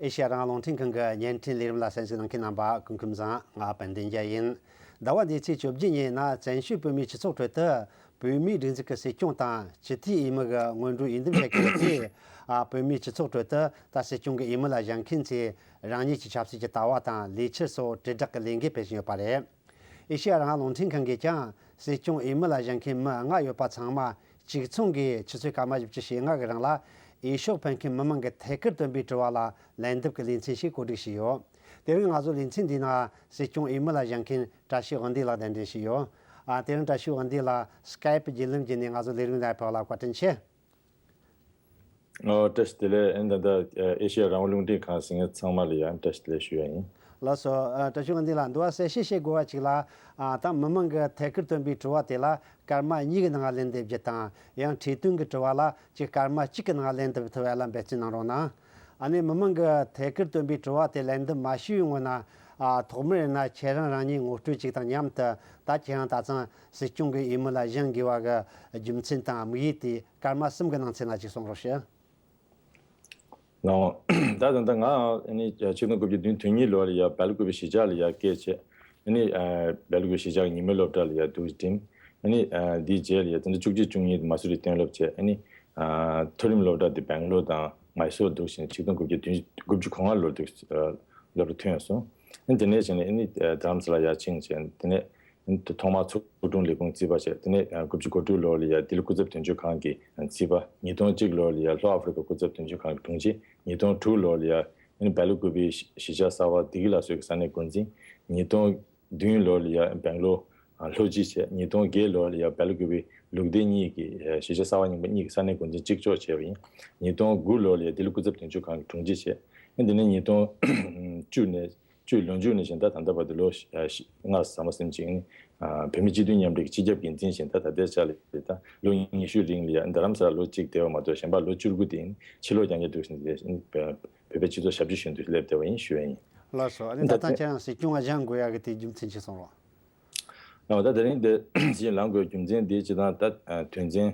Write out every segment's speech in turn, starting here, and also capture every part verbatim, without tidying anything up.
ཨེ་ཤེ་ཡ་རང་དབང་རླུང་འཕྲིན་ཁང་གི་བརྙན་འཕྲིན་ལས་རིམ་ལ་གསན་གཟིགས་གནང་མཁན་རྣམ་པ་སྐུ་ཁམས་བཟང་། ང་དཔལ་ལྡན་རྒྱལ་ཡིན། ཟླ་བ་འདིའི་ཚེས་བཅོ་བརྒྱད་ཉིན་ན་བཙན་བྱོལ་བོད་མིའི་སྤྱི་ཚོགས་ཁྲོད་དུ་བོད་མིའི་སྒྲིག་འཛུགས་ཀྱི་སྲིད་སྐྱོང་དང་སྤྱི་འཐུས་འོས་མི་གི་སྔོན་འགྲོའི་འོས་འདེམས་བྱེད་མཁན་གྱི་ཚེ། ཨ། བོད་མིའི་སྤྱི་ཚོགས་ཁྲོད་དུ་ད་སྲིད་སྐྱོང་གི་འོས་མི་ལ་བཞེངས་མཁན་ཚོས་རང་ཉིད་ཀྱི་ཆབ་སྲིད་ཀྱི་ལྟ་བ་དང་ལས་འཆར་སོགས་དྲིལ་བསྒྲགས་ཀྱི་ལས་འགུལ་སྤེལ་བཞིན་ཡོད་པ་རེད། ཨེ་ཤེ་ཡ་རང་དབང་རླུང་འཕྲིན་ཁང་གིས་ཀྱང་སྲིད་སྐྱོང་འོས་མི་ལ་བཞེངས་མཁན་མི་ལྔ་ཡོད་པ་ཚང་མ་གཅིག་མཚུངས་ཀྱིས་ཆུ་ཚོད་སྐར་མ་བཞི་བཅུ་ཞེ་ལྔ་གི་རིང་ལ་འོས་ཤོག་འཕེན་མཁན་མི་མང་གི་ཐད་ཀར་བཏོན་པའི་དྲི་བ་ལ་ལན་འདེབས་ཀྱི་ལེ་ཚན་ཞིག་གོ་སྒྲིག་བྱས་ཡོད། དེ་རིང་ང་ཚོ་ལེ་ཚན་འདིའི་ནང་སྲིད་སྐྱོང་འོས་མི་ལ་བཞེངས་མཁན་བཀྲ་ཤིས་དབང་འདུས་ལགས་གདན་འདྲེན་བྱས་ཡོད། ཨ། དེ་རིང་བཀྲ་ཤིས་དབང་འདུས་ལགས་སི་ཀའེ་པི་བརྒྱུད་ལམ་བརྒྱུད་ནས་ང་ཚོ་ལས་རིམ་ནང་ཕེབས་པ་ལ་བཀའ་དྲིན་ཆེ། ཨོ། བཀྲ་ཤིས་བདེ་ལེགས། ཨེ། ད་ལྟ་ཨེ་ཤེ་ཡ་རང་དབང་རླུང་འཕྲིན་ཁང་གཟིགས་མཁན་ཚང་མ་ལ་ཡང་བཀྲ་ཤིས་བདེ་ལེགས་ཞུ་ཡ་ཡིན། ལགས་སོ། ཨ། བཀྲ་ཤིས་དབང་འདུས་ལགས། འདི་བ་གསལ་བཤད་བྱེད་དགོས་པ་ཅིག་ལ། ཨ། ད་མི་མང་གི་ཐད་ཀར་བཏོན་པའི་དྲི་བ་དེ་ལ་སྐར་མ་གཉིས་ཀྱི་ནང་ལན་འདེབས་རྒྱུ་དང་། ཡང་འཕྲོས་དོན་གྱི་དྲི་བ་ལ་ཅིག་སྐར་མ་གཅིག་གི་ནང་ལན་འདེབས་ཐུབ་ཡ་ལ་འབད་བརྩོན་གནང་རོགས་གནང་། ཨ་ནི་མི་མང་གི་ཐད་ཀར་བཏོན་པའི་དྲི་བ་དེ་ལན་འདེབས་མ་ཞུས་པའི་སྔོན་ན། ཨ། ཐོག་མར་ཡིན་ན་ཁྱེད་རང་རང་ཉིད་ངོ་སྤྲོད་ཅིག་དང་མཉམ་དུ། ད་ཁྱེད་རང་ད་ཐེངས་སྲིད་སྐྱོང་གི་འོས་མི་ལ་བཞེངས་དགོས་པ་གི་རྒྱུ་མཚན་དང་དམིགས་ཡུལ་དེ་སྐར་མ་གསུམ་གྱི་ནང་ཚན་ན་ཅིག་གསུང་རོགས་ཞུ། ལགས། ད་ད་ལྟ་ང་ཨ་ནི་ཆིག་སྟོང་དགུ་བརྒྱ་བདུན་ཅུ་དོན་གཉིས་ལོ་ལ་ཡ་སྦེལ་ཀོབ་གཞིས་ཆགས་ལ་ཡ་སྐྱེས་བྱས། ཨ་ནི་སྦེལ་ཀོབ་གཞིས་ཆགས་ཉིན་མོའི་སློབ་གྲྭ་ལ་ཡ་འདུག་འགྲིམས། ཨ་ནི་དེའི་རྗེས་ལ་ཡ་ད་ལྟ་བཅུ་གཅིག་བཅུ་གཉིས་མ་སུ་རི་གཏན་སློབ་བྱས། ཨ་ནི་མཐོ་རིམ་སློབ་གྲྭ་དེ་སྦེང་ལོར་དང་མའི་སོར་འདུག་བཞིན་ཆིག་སྟོང་དགུ་བརྒྱ་བདུན་དགུ་བཅུ་གོ་ལྔ་ལོར་འདུག་སློབ་གྲྭ་ཐོན་སོང་། ཨ་ནི་དེ་ནས་བྱས་ནས་ཨ་ནི་རྡ་རམ་ས་ལ་ཡར་ཕྱིན་བྱས། དེ་ནས་ཐོག་མར་ཚོགས་དྲུང་ལས་ཁུངས་རྩིས་པ་བྱས། དེ་ནས་དགུ་བཅུ་གོ་དྲུག་ལོ་ལ་ཡ་ལྡི་ལི་སྐུ་ཚབ་དོན་གཅོད་ཁང་གི་རྩིས་པ། ཉིས་སྟོང་གཅིག་ལོ་ལ་ཡ་ལྷོ་ཨ་ཧྥེ་རི་ཁ་སྐུ་ཚབ་དོན་གཅོད་ཁང་གི་དྲུང་ཆེ། ཉིས་སྟོང་དྲུག་ལོ་ལ་ཡ་ཨ་ནི་སྦེལ་ཀོབ་གཞིས་ཆགས་གསར་པ་བདེ་སྐྱིད་ལ་སོགས་ཀྱི་ས་གནས་འགོ་འཛིན། ཉིས་སྟོང་བདུན་ལོ་ལ་ཡ་སྦེང་ལོར་ལྷོ་སྤྱི་བྱས། ཉིས་སྟོང་བརྒྱད་ལོ་ལ་ཡ་སྦེལ་ཀོབ་ལུག་སྡེ་གཉིས་ཀྱི་གཞིས་ཆགས་གསར་པ་རྙིང་པ་གཉིས་ཀྱི་ས་གནས་འགོ་འཛིན་གཅིག་ལྕོགས་བྱས་པ་ཡིན། ཉིས་སྟོང་དགུ་ལོ་ལ་ཡ་ལྡི་ལི་སྐུ་ཚབ་དོན་གཅོད་ཁང་གི་དྲུང་ཆེ་བྱས། ཨ་ནི་དེ་ནས་ཉིས་སྟོང་བཅུ་ནས། བཅུ། ལོ་མཇུག་ནས་བཞིན་ད་ད་ལྟ་བར་དུ་ལོ་ལྔ་ཟ་མ་ཟིན་ཅིང་། ཨ། བོད་མི་སྤྱི་འཐུས་མཉམ་འབྲེལ་གྱི་སྤྱི་ཁྱབ་འགན་འཛིན་བཞིན་ད་ད་ལྟའི་ཆ་ལ་ད་ལོ་ཉི་ཤུ་རིང་ལ་ཡ་རྡ་རམ་ས་ལ་ལོ་གཅིག་བསྡད་པ་མ་གཏོགས་གཞན་པ་ལོ་བཅུ་དགུ་དེ་ཕྱི་ལོགས་རྐྱང་རྐྱང་འདུག་ཟིན་ཏེ། བོད་པའི་སྤྱི་ཚོགས་ཞབས་ཕྱི་ཞུ་འདུག་སླེབས་བསྡད་པ་ཡིན་ཞུ་ཡ་ཡིན། ལགས་སོ། ཨ་ནི་ད་ད་ལྟ་ལྟ་ཁྱེད་རང་སྲིད་སྐྱོང་ལ་བཞེངས་དགོས་ཡ་གི་དེ་རྒྱུ་མཚན་ཅིག་གསུང་རོགས། ལགས། ད་དེ་རིང་དེ་ཞིག་ལངས་དགོས་རྒྱུ་མཚན་དེ་སྤྱིར་བཏང་ད་དོན་ཚན།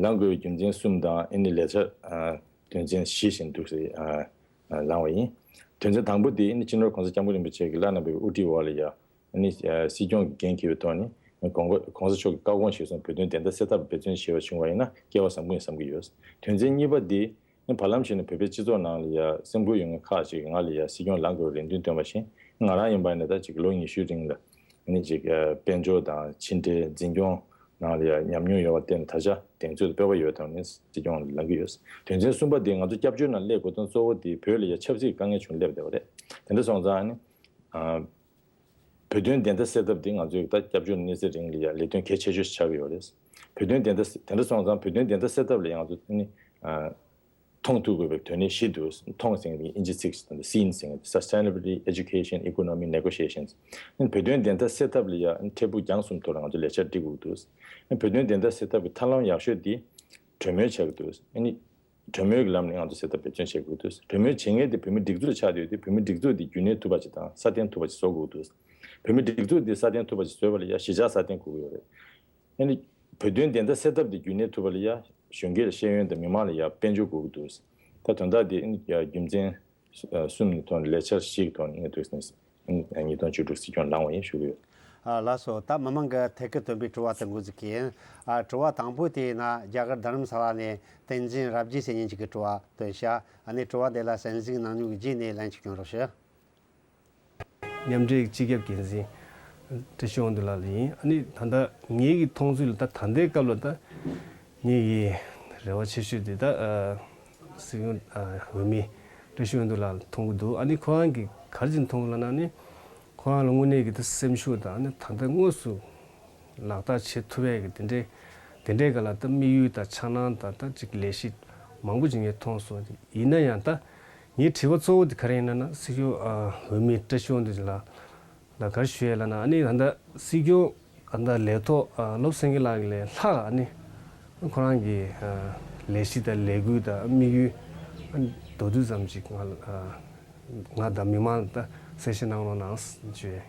ལངས་དགོས་རྒྱུ་མཚན་གསུམ་དང་ཨ་ནི་ལས་འཆར་དོན་ཚན་བཞི་བཞིན་འདུག་སེ་ལངས་པ་ཡིན། དོན་ཚན་དང་པོ་དེ་ཨ་ནི་སྤྱི་ནོར་༸གོང་ས་༸སྐྱབས་མགོན་རིན་པོ་ཆེ་གི་བླ་ན་མེད་པའི་དབུ་ཁྲིད་འོག་ལ་ཡ་ཨ་ནི་སྲིད་སྐྱོང་གི་འགན་འཁྱེར་བའི་ཐོག་ནས་༸གོང་༸གོང་ས་མཆོག་གི་བཀའ་དགོངས་གཞིར་བཟུང་བོད་དོན་བདེན་མཐའ་གསལ་ཐབས་འབད་བརྩོན་བྱས་པ་བྱུང་བ་ཡིན་ན་སྐལ་བ་བཟང་པོ་ཡིན་བསམ་གྱི་ཡོད། དོན་ཚན་གཉིས་པ་དེ། བར་ལམ་ཞིག་ནས་བོད་པའི་སྤྱི་ཚོགས་ནང་ལ་ཡ་སེམས་ཁུར་ཡོད་མཁན་ཁག་ཅིག་གིས་ང་ལ་ཡ་སྲིད་སྐྱོང་ལངས་དགོས་པའི་རེ་འདུན་བཏོན་པ་བཞིན། ང་རང་ཡིན་པ་ཡིན་ན་ད་ཅིག་ལོ་ཉི་ཤུའི་རིང་ལ་ནི་ཅིག་དཔལ་འབྱོར་དང་ཕྱི་འབྲེལ་འཛིན་སྐྱོང་ནང་ལ་ཡ་ཉམས་མྱོང་ཡོད་པར་བརྟེན། ད་ཆ་གདེང་ཚོད་དང་སྤོབས་པ་ཡོད་ཐོག་ནས་སྲིད་སྐྱོང་ལ་ལངས་ཀྱི་ཡོད། དོན་ཚན་གསུམ་པ་དེ་ང་ཚོ་སྐྱབས་བཅོལ་ནང་སླེབས་དགོས་དོན་གཙོ་བོ་དེ་བོད་ལ་ཡ་ཆབ་སྲིད་དཀའ་ངལ་བྱུང་སླེབས་བསྡད་པ་རེད། དེ་འདྲ་སོང་ཙང་ནི། བོད་དོན་བདེན་མཐའ་གསལ་ཐབས་འདི་ང་ཚོའི་ད་སྐྱབས་བཅོལ་གནས་ཚད་རིང་ལ་ཡ་ལས་དོན་གལ་ཆེ་ཤོས་ཤིག་ཆགས་ཀྱི་ཡོད་རེད། བོད་དོན་བདེན་མཐའ་དེ་འདྲ་སོང་ཙང་བོད་དོན་བདེན་མཐའ་གསལ་ཐབས་ལ་ཡང་ང་ཚོ་ནི་མཐོང་ཐུབ་དགོས་པའི་དོན་གནད་བཞི་འདུག་མཐོང་ཟེར་མཁན་དེ་ཨིན་ཇི་ཚིག་ཅིག་དང་། སིན་ཟེར་མཁན་དེ་Sustainability, Education, Economy, Negotiations། ནི་བོད་དོན་བདེན་མཐའ་གསལ་ཐབས་ལ་ཡ་འཕྲལ་ཕུགས་རྒྱང་གསུམ་ཐོག་ལ་ང་ཚོ་ལས་འཆར་སྒྲིག་དགོས་འདུག་ནི་བོད་དོན་བདེན་མཐའ་གསལ་ཐབས་ཀྱི་ཐབས་ལམ་ཡག་ཤོས་དེ་གྲོས་མོལ་བྱ་དགོས་འདུག་ནི། གྲོས་མོལ་གྱི་ལམ་ནས་ང་ཚོ་གསལ་ཐབས་འབད་བརྩོན་བྱེད་དགོས་འདུག་གྲོས་མོལ་བྱེད་མཁན་དེ་བོད་མིའི་སྒྲིག་འཛུགས་ཆགས་བསྡད་ཡོད་དུས། བོད་མིའི་སྒྲིག་འཛུགས་དེ་རྒྱུན་གནས་ཐུབ་པ་ཅིག་དང་སྲ་བརྟན་ཐུབ་པ་ཅིག་བཟོ་དགོས་འདུག་བོད་མིའི་སྒྲིག་འཛུགས་དེ་སྲ་བརྟན་ཐུབ་པ་ཅིག་བཟོ་བ་ལ་ཡ་གཞིས་ཆགས་སྲ་བརྟན་དགོས་ཀྱི་ཡོད་རེད། ཨ་ནི་བོད་དོན་བདེན་མཐའ་གསལ་ཐབས་དེ་རྒྱུན་གནས་ཐུབ་པ་ལ་ཡ་གཞོན་སྐྱེས་ལ་ཤེས་ཡོན་དང་མི་མང་ལ་ཡ་དཔལ་འབྱོར་དགོས་ཀྱི་འདུག་ད་དོན་དག་དེ་ཨ་ནི་ཡ་རྒྱུ་མཚན་གསུམ་གྱི་ཐོག་ནས་ལས་འཆར་བཞི་གི་ཐོག་ནས་ངས་ཐུགས་སྣང་ཉིས་སྟོང་བཅུ་དྲུག་སྲིད་སྐྱོང་ལངས་པ་ཡིན་ཞུ་གི་ཡོད། ཨ། ལགས་སོ། ད་མི་མང་གི་ཐད་ཀར་བཏོན་པའི་དྲི་བ་དེ་འགོ་འཛུགས་ཀྱི་ཡིན། ཨ། དྲི་བ་དང་པོ་དེ་ཡིན་ན་རྒྱ་གར་རྡ་རམ་ས་ལ་ནས་བསྟན་འཛིན་རབ་རྒྱས་ཟེར་མཁན་ཅིག་གིས་དྲི་བ་བཏོན་ཤག་ཨ་ནི་དྲི་བ་དེ་ལ་གསན་གཟིགས་གནང་མྱོང་གི་རྗེས་ནས་ལན་ཅིག་སྐྱོན་རོགས་ཞུ། མཉམ་འབྲེལ་གྱི་སྤྱི་ཁྱབ་འགན་འཛིན་བཀྲ་ཤིས་དབང་འདུས་ལགས་ལ་ཡིན། ཨ་ནི་ད་ལྟ་ངེད་ཀྱི་མཐོང་ཚུལ་ལ་ད་ད་ལྟའི་སྐབས་ལ་ད་ངེད་ཀྱི་རེ་བ་ཆེ་ཤོས་དེ་ད་ཨ་སྲིད་སྐྱོང་ཨ་འོས་མི་བཀྲ་ཤིས་དབང་འདུས་ལགས་ལ་མཐོང་གི་འདུག་ཨ་ནི་ཁོ་རང་གིས་ག་རེ་བྱས་མཐོང་གི་ལབ་ན་ནི། ཁོ་རང་ལ་དངོས་གནས་ཀྱི་ད་སེམས་ཤུགས་དང་ནི་ད་ལྟ་དངོས་སུ་ལག་བསྟར་བྱེད་ཐུབ་ཡས་ཀྱི་དེ་འདྲའི་དེ་འདྲའི་སྒང་ལ་ད་དམིགས་ཡུལ་དང་འཆར་སྣང་དང་ད་ཅིག་ལས་གཞི་མང་པོ་ཅིག་ངས་མཐོང་སོང་། ཡིན་ན་ཡང་ད་ངའི་དྲི་བ་གཙོ་བོ་དེ་ག་རེ་ཡིན་ན་ན། སྲིད་སྐྱོང་ཨ་འོས་མི་བཀྲ་ཤིས་དབང་འདུས་ལགས་ལ་ག་རེ་ཞུ་ཡས་ལབ་ན། ཨ་ནི་ད་ལྟ་སྲིད་སྐྱོང་ཨ་ད་ལས་ཐོག་ཨ་ལོ་སེང་གེ་ལགས་ཀྱི་ལས་ལྷག་ཨ་ནི་ཁོ་རང་གི་ཨ་ལས་གཞི་དང་ལས་འགུལ་དང་དམིགས་ཡུལ་ཨ་མདོར་བསྡུས་ཙམ་ཅིག་ང་ལ་ཨ་ང་དང་མི་མང་ལ་ད་གསལ་བཤད་གནང་རོགས་གནང་ཞུ་ཡས།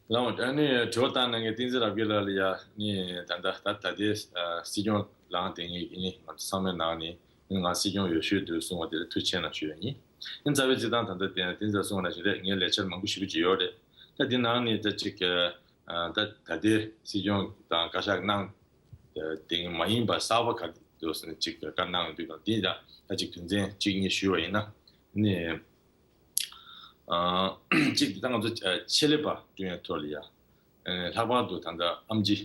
ལགས། ཨ་ནི་དྲི་བ་བཏང་གནང་མཁན་བསྟན་འཛིན་རབ་རྒྱས་ལགས་ལ་ཡ་ནི་ད་ལྟ་ད་ད་ལྟའི་ཨ་སྲིད་སྐྱོང་ལངས་བསྡད་མཁན་གྱི་ནི་ང་ཚོ་ཚང་མའི་ནང་ནས་ནི་ང་སྲིད་སྐྱོང་ཡག་ཤོས་འདུག་གསུངས་པ་དེ་ལ་ཐུགས་རྗེ་ཆེ་གནང་ཞུ་ཡ་ཡིན། ཡིན་རྩ་བའི་སྤྱི་བཏང་ད་ལྟ་དེ་དེ་ཚོ་སོང་ན་ཞིག་རེད། ངའི་ལས་འཆར་མང་པོ་ཞེ་པོ་ཅིག་ཡོད་རེད། ད་དེ་ནང་ནས་ད་ཅིག་ད་ད་ལྟའི་སྲིད་སྐྱོང་དང་བཀའ་ཤག་གནང་དེ་མ་ཡིན་པ་གསར་པ་ག་དུས་ཅིག་བཀའ་གནང་ཡོང་དུས་དང་དེ་ད་ད་ཅིག་དོན་ཚན་གཅིག་གཉིས་ཞུས་པ་ཡིན་ན་ནི། ཨ། གཅིག་དེ་ད་ང་ཚོ་ཆེད་ལས་པ་བསྐྲུན་ཡའི་ཐོག་ལ་ཡ། ཨ། ལྷག་པར་དུ་ད་ལྟ་ཨེམ་ཆི་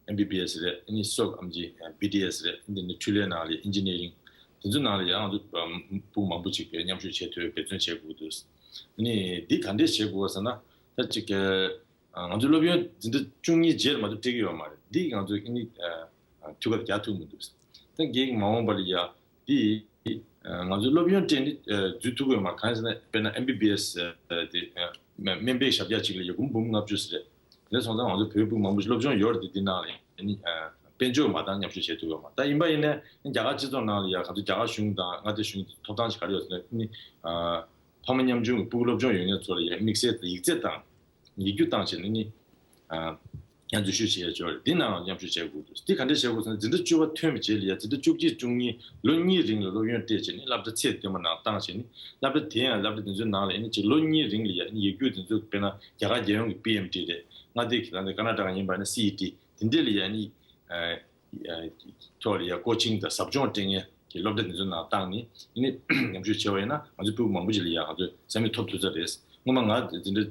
ཨེམ་བི་བི་ཨེས་རེད། ཨ་ནི་སོག་ཨེམ་ཆི་བི་ཊི་ཨེས་རེད། འདི་ནི་འཕྲུལ་ལས་ནང་ལ་ཨིན་ཇི་ནི་ཡ་རིང་དེ་ཚོ་ནང་ལ་ཡ་ང་ཚོ་ཕྲུ་གུ་མང་པོ་ཅིག་མཉམ་ཞུགས་བྱེད་ཐུབ་འབད་བརྩོན་བྱེད་དགོས་འདུག་ཨ་ནི་འདི་ག་འདྲས་བྱེད་དགོས་ཟེར་ན། ད་ཅིག་ང་ཚོའི་སློབ་ཡོན་འཛིན་གྲྭ་བཅུ་གཉིས་རྗེས་ལ་མ་གཏོགས་སྤྲད་ཀྱི་ཡོད་མ་རེད། འདི་ང་ཚོས་ཨ་ནི་འཐུས་ཀ་རྒྱག་ཐུབ་མི་འདུག་ད་གེགས་མ་འོངས་པ་ལ་ཡ། དེ་ང་ཚོའི་སློབ་ཡོན་སྤྲད་ནི་འཛུལ་ཐུབ་ཀྱི་ཡོད་མ་རེད། གང་ཡིན་ཟེར་ན་དཔེར་ན་ཨེམ་བི་བི་ཨེས་དེ་སྨན་པའི་ཞབས་བཀྱག་གཅིག་ལ་ཡ་སྒོར་མོ་འབུམ་ལྔ་བཅུ་ཙམ་རེད། དེ་འདྲ་སོང་ཙང་ང་ཚོ་བོད་ཕྲུག་མང་པོ་ཞིག་སློབ་སྦྱོང་ཡོད་རེད་དེ། དེ་ནང་ལ་ཡ་ནི་དཔལ་འབྱོར་མ་འདང་མཉམ་ཞུགས་བྱེད་ཐུབ་ཀྱི་ཡོད་མ་རེད། ད་ཡིན་པ་ཡིན་ནའི་རྒྱ་གར་སྤྱི་ཚོགས་ནང་ལ་ཡ་ག་ཚོད་རྒྱ་གར་གཞུང་དང་མངའ་སྡེ་གཞུང་ཐོབ་ཐང་ཞིག་ག་རེ་ཡོད་ཟེར་ན་ནི་ཕ་མ་ཉམ་ཆུང་གི་ཕྲུ་གུ་སློབ་སྦྱོང་ཡོད་མཁན་ཚོ་ལ་ཡ་དམིགས་བསལ་དང་ཡིག་ཚད་དང་། ཡིག་རྒྱུགས་བཏང་བྱས་ནས་ནི། ཨ། ཡང་འཛུལ་ཞུགས་བྱེད་ཡ་ཅིག་ཡོད་རེད། འདི་ནའང་མཉམ་ཞུགས་བྱེད་དགོས་འདུག་འདི་ག་འདྲས་བྱེད་དགོས་ཟེར་ན་འཛིན་གྲྭ་བཅུ་པ་ཐོན་པའི་རྗེས་ལ་ཡ་འཛིན་གྲྭ་བཅུ་གཅིག་བཅུ་གཉིས་ལོ་གཉིས་རིང་ལ་སློབ་ཡོན་སྤྲད་བྱས་ནས་སློབ་གྲྭ་ཚད་ལྡན་པ་ནང་བཏང་བྱས་ནས་སློབ་གྲྭ་དེ་ཡང་སློབ་གྲྭ་དེ་ཚོའི་ནང་ལ་ཡ་ནི་ཅིག་ལོ་གཉིས་རིང་ལ་ཡ་ནི་ཡིག་རྒྱུགས་དེ་ཚོ་དཔེར་ན་རྒྱ་གར་རྒྱལ་ཡོངས་ཀྱི་པི་ཨེམ་ཊི་རེད། མངའ་སྡེ་གི་ད་ལྟ་ཀར་ནཱ་ཊ་ཀ་ཡིན་པ་ཡིན་ན་སི་ཨི་ཊི་དེ་འདྲས་ལ་ཡ་ནི། ཨ། ཨ། ཐོག་ལ་ཡ་ཀོ་ཆིང་དང་ཟབ་སྦྱོང་སྤྲད་མཁན་གྱི་སློབ་གྲྭ་དེ་ཚོའི་ནང་བཏང་ནས་ཨ་ནི་མཉམ་ཞུགས་བྱས་པ་ཡིན་ན་ང་ཚོའི་ཕྲུ་གུ་མང་པོ་ཞིག་ལ་ཡ་ང་ཚོས་ས་མིག་ཐོབ་ཐུབ་ས་རེད། སྔོན་མ་ང་དེ་འདྲ།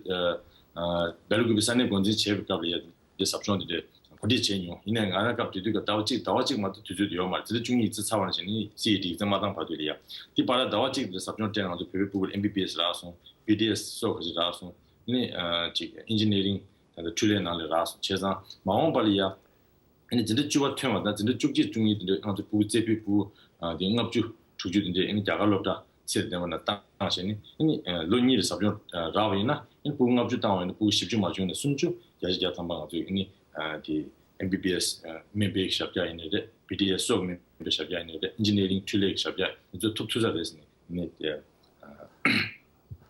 ཨ། སྦེལ་ཀོབ་ས་གནས་འགོ་འཛིན་བྱས་པའི་སྐབས་ལ་ཡ་དེ་ཟབ་སྦྱོང་དེ་འདྲ་གོ་སྒྲིག་བྱས་མྱོང་། ཡིན་ནའི་ང་རང་སྐབས་དེ་དུས་སྐབས་ཟླ་བ་གཅིག་ཟླ་བ་གཅིག་མ་གཏོགས་དུས་ཚོད་དེ་ཡོད་མ་རེད། འཛིན་གྲྭ་བཅུ་གཉིས་ཡིག་ཚད་ཚར་བ་ནང་བཞིན་ནི་སི་ཨི་ཊི་ཡིག་ཚད་མ་བཏང་བར་དུ་ལ་ཡ་དེ་བར་ཟླ་བ་གཅིག་དེ་ཟབ་སྦྱོང་སྤྲད། ང་ཚོ་བོད་པའི་ཕྲུ་གུ་ཨེམ་བི་བི་ཨེས་རག་སོང་། བི་ཊི་ཨེས་སོགས་ཁ་ཤས་རག་སོང་། ཨ་ནི། ཨ། ཅིག་ཨིན་ཇི་ནི་ཡ་རིང་ད་ལྟ་འཕྲུལ་ལས་ནང་ལ་རག་སོང་། བྱས་ཙང་མ་འོངས་པ་ལ་ཡ། ཨ་ནི་འཛིན་གྲྭ་བཅུ་པ་ཐོན་པ་དང་འཛིན་གྲྭ་བཅུ་གཅིག་བཅུ་གཉིས་དེ་འདྲའི་ང་ཚོ་ཕྲུ་གུ་རྩེ་ཕུད་ཕྲུ་གུ། ཨ། དེ་ལྔ་བཅུ་དྲུག་ཅུ་དེ་འདྲའི་ཨ་ནི་རྒྱ་གར་སློབ་གྲྭ་ཚད་ལྡན་པ་ནང་བཏང་བྱས་ནས་ཨ་ནི། ཨ། ལོ་གཉིས་ལ་ཟབ་སྦྱོང་རག་པ་ཡིན་ན་ཨ་ནི་ཕྲུ་གུ་ལྔ་བཅུ་བཏང་བ་ཡིན་ན་ཕྲུ་གུ་བཞི་བཅུ་མ་བྱུང་ནས་སུམ་ཅུ་བརྒྱ་ཆ་བརྒྱ་ཐམ་པ་ང་ཚོས་ཨ་ནི། ཨ། དེ་ཨེམ་བི་བི་ཨེས་སྨན་པའི་ཞབས་བཀྱག་ཡིན་ནའི་རེད། བི་ཊི་ཨེས་སོགས་སྨན་པའི་ཞབས་བཀྱག་ཡིན་ནའི་རེད། ཨིན་ཇི་ནི་ཡ་རིང་འཕྲུལ་ལས་ཀྱི་ཞབས་བཀྱག་དེ་ཚོ་ཐོབ་ཐུབ་ས་རེད་ཟེར་ནས་ཨ་ནི། ཨ།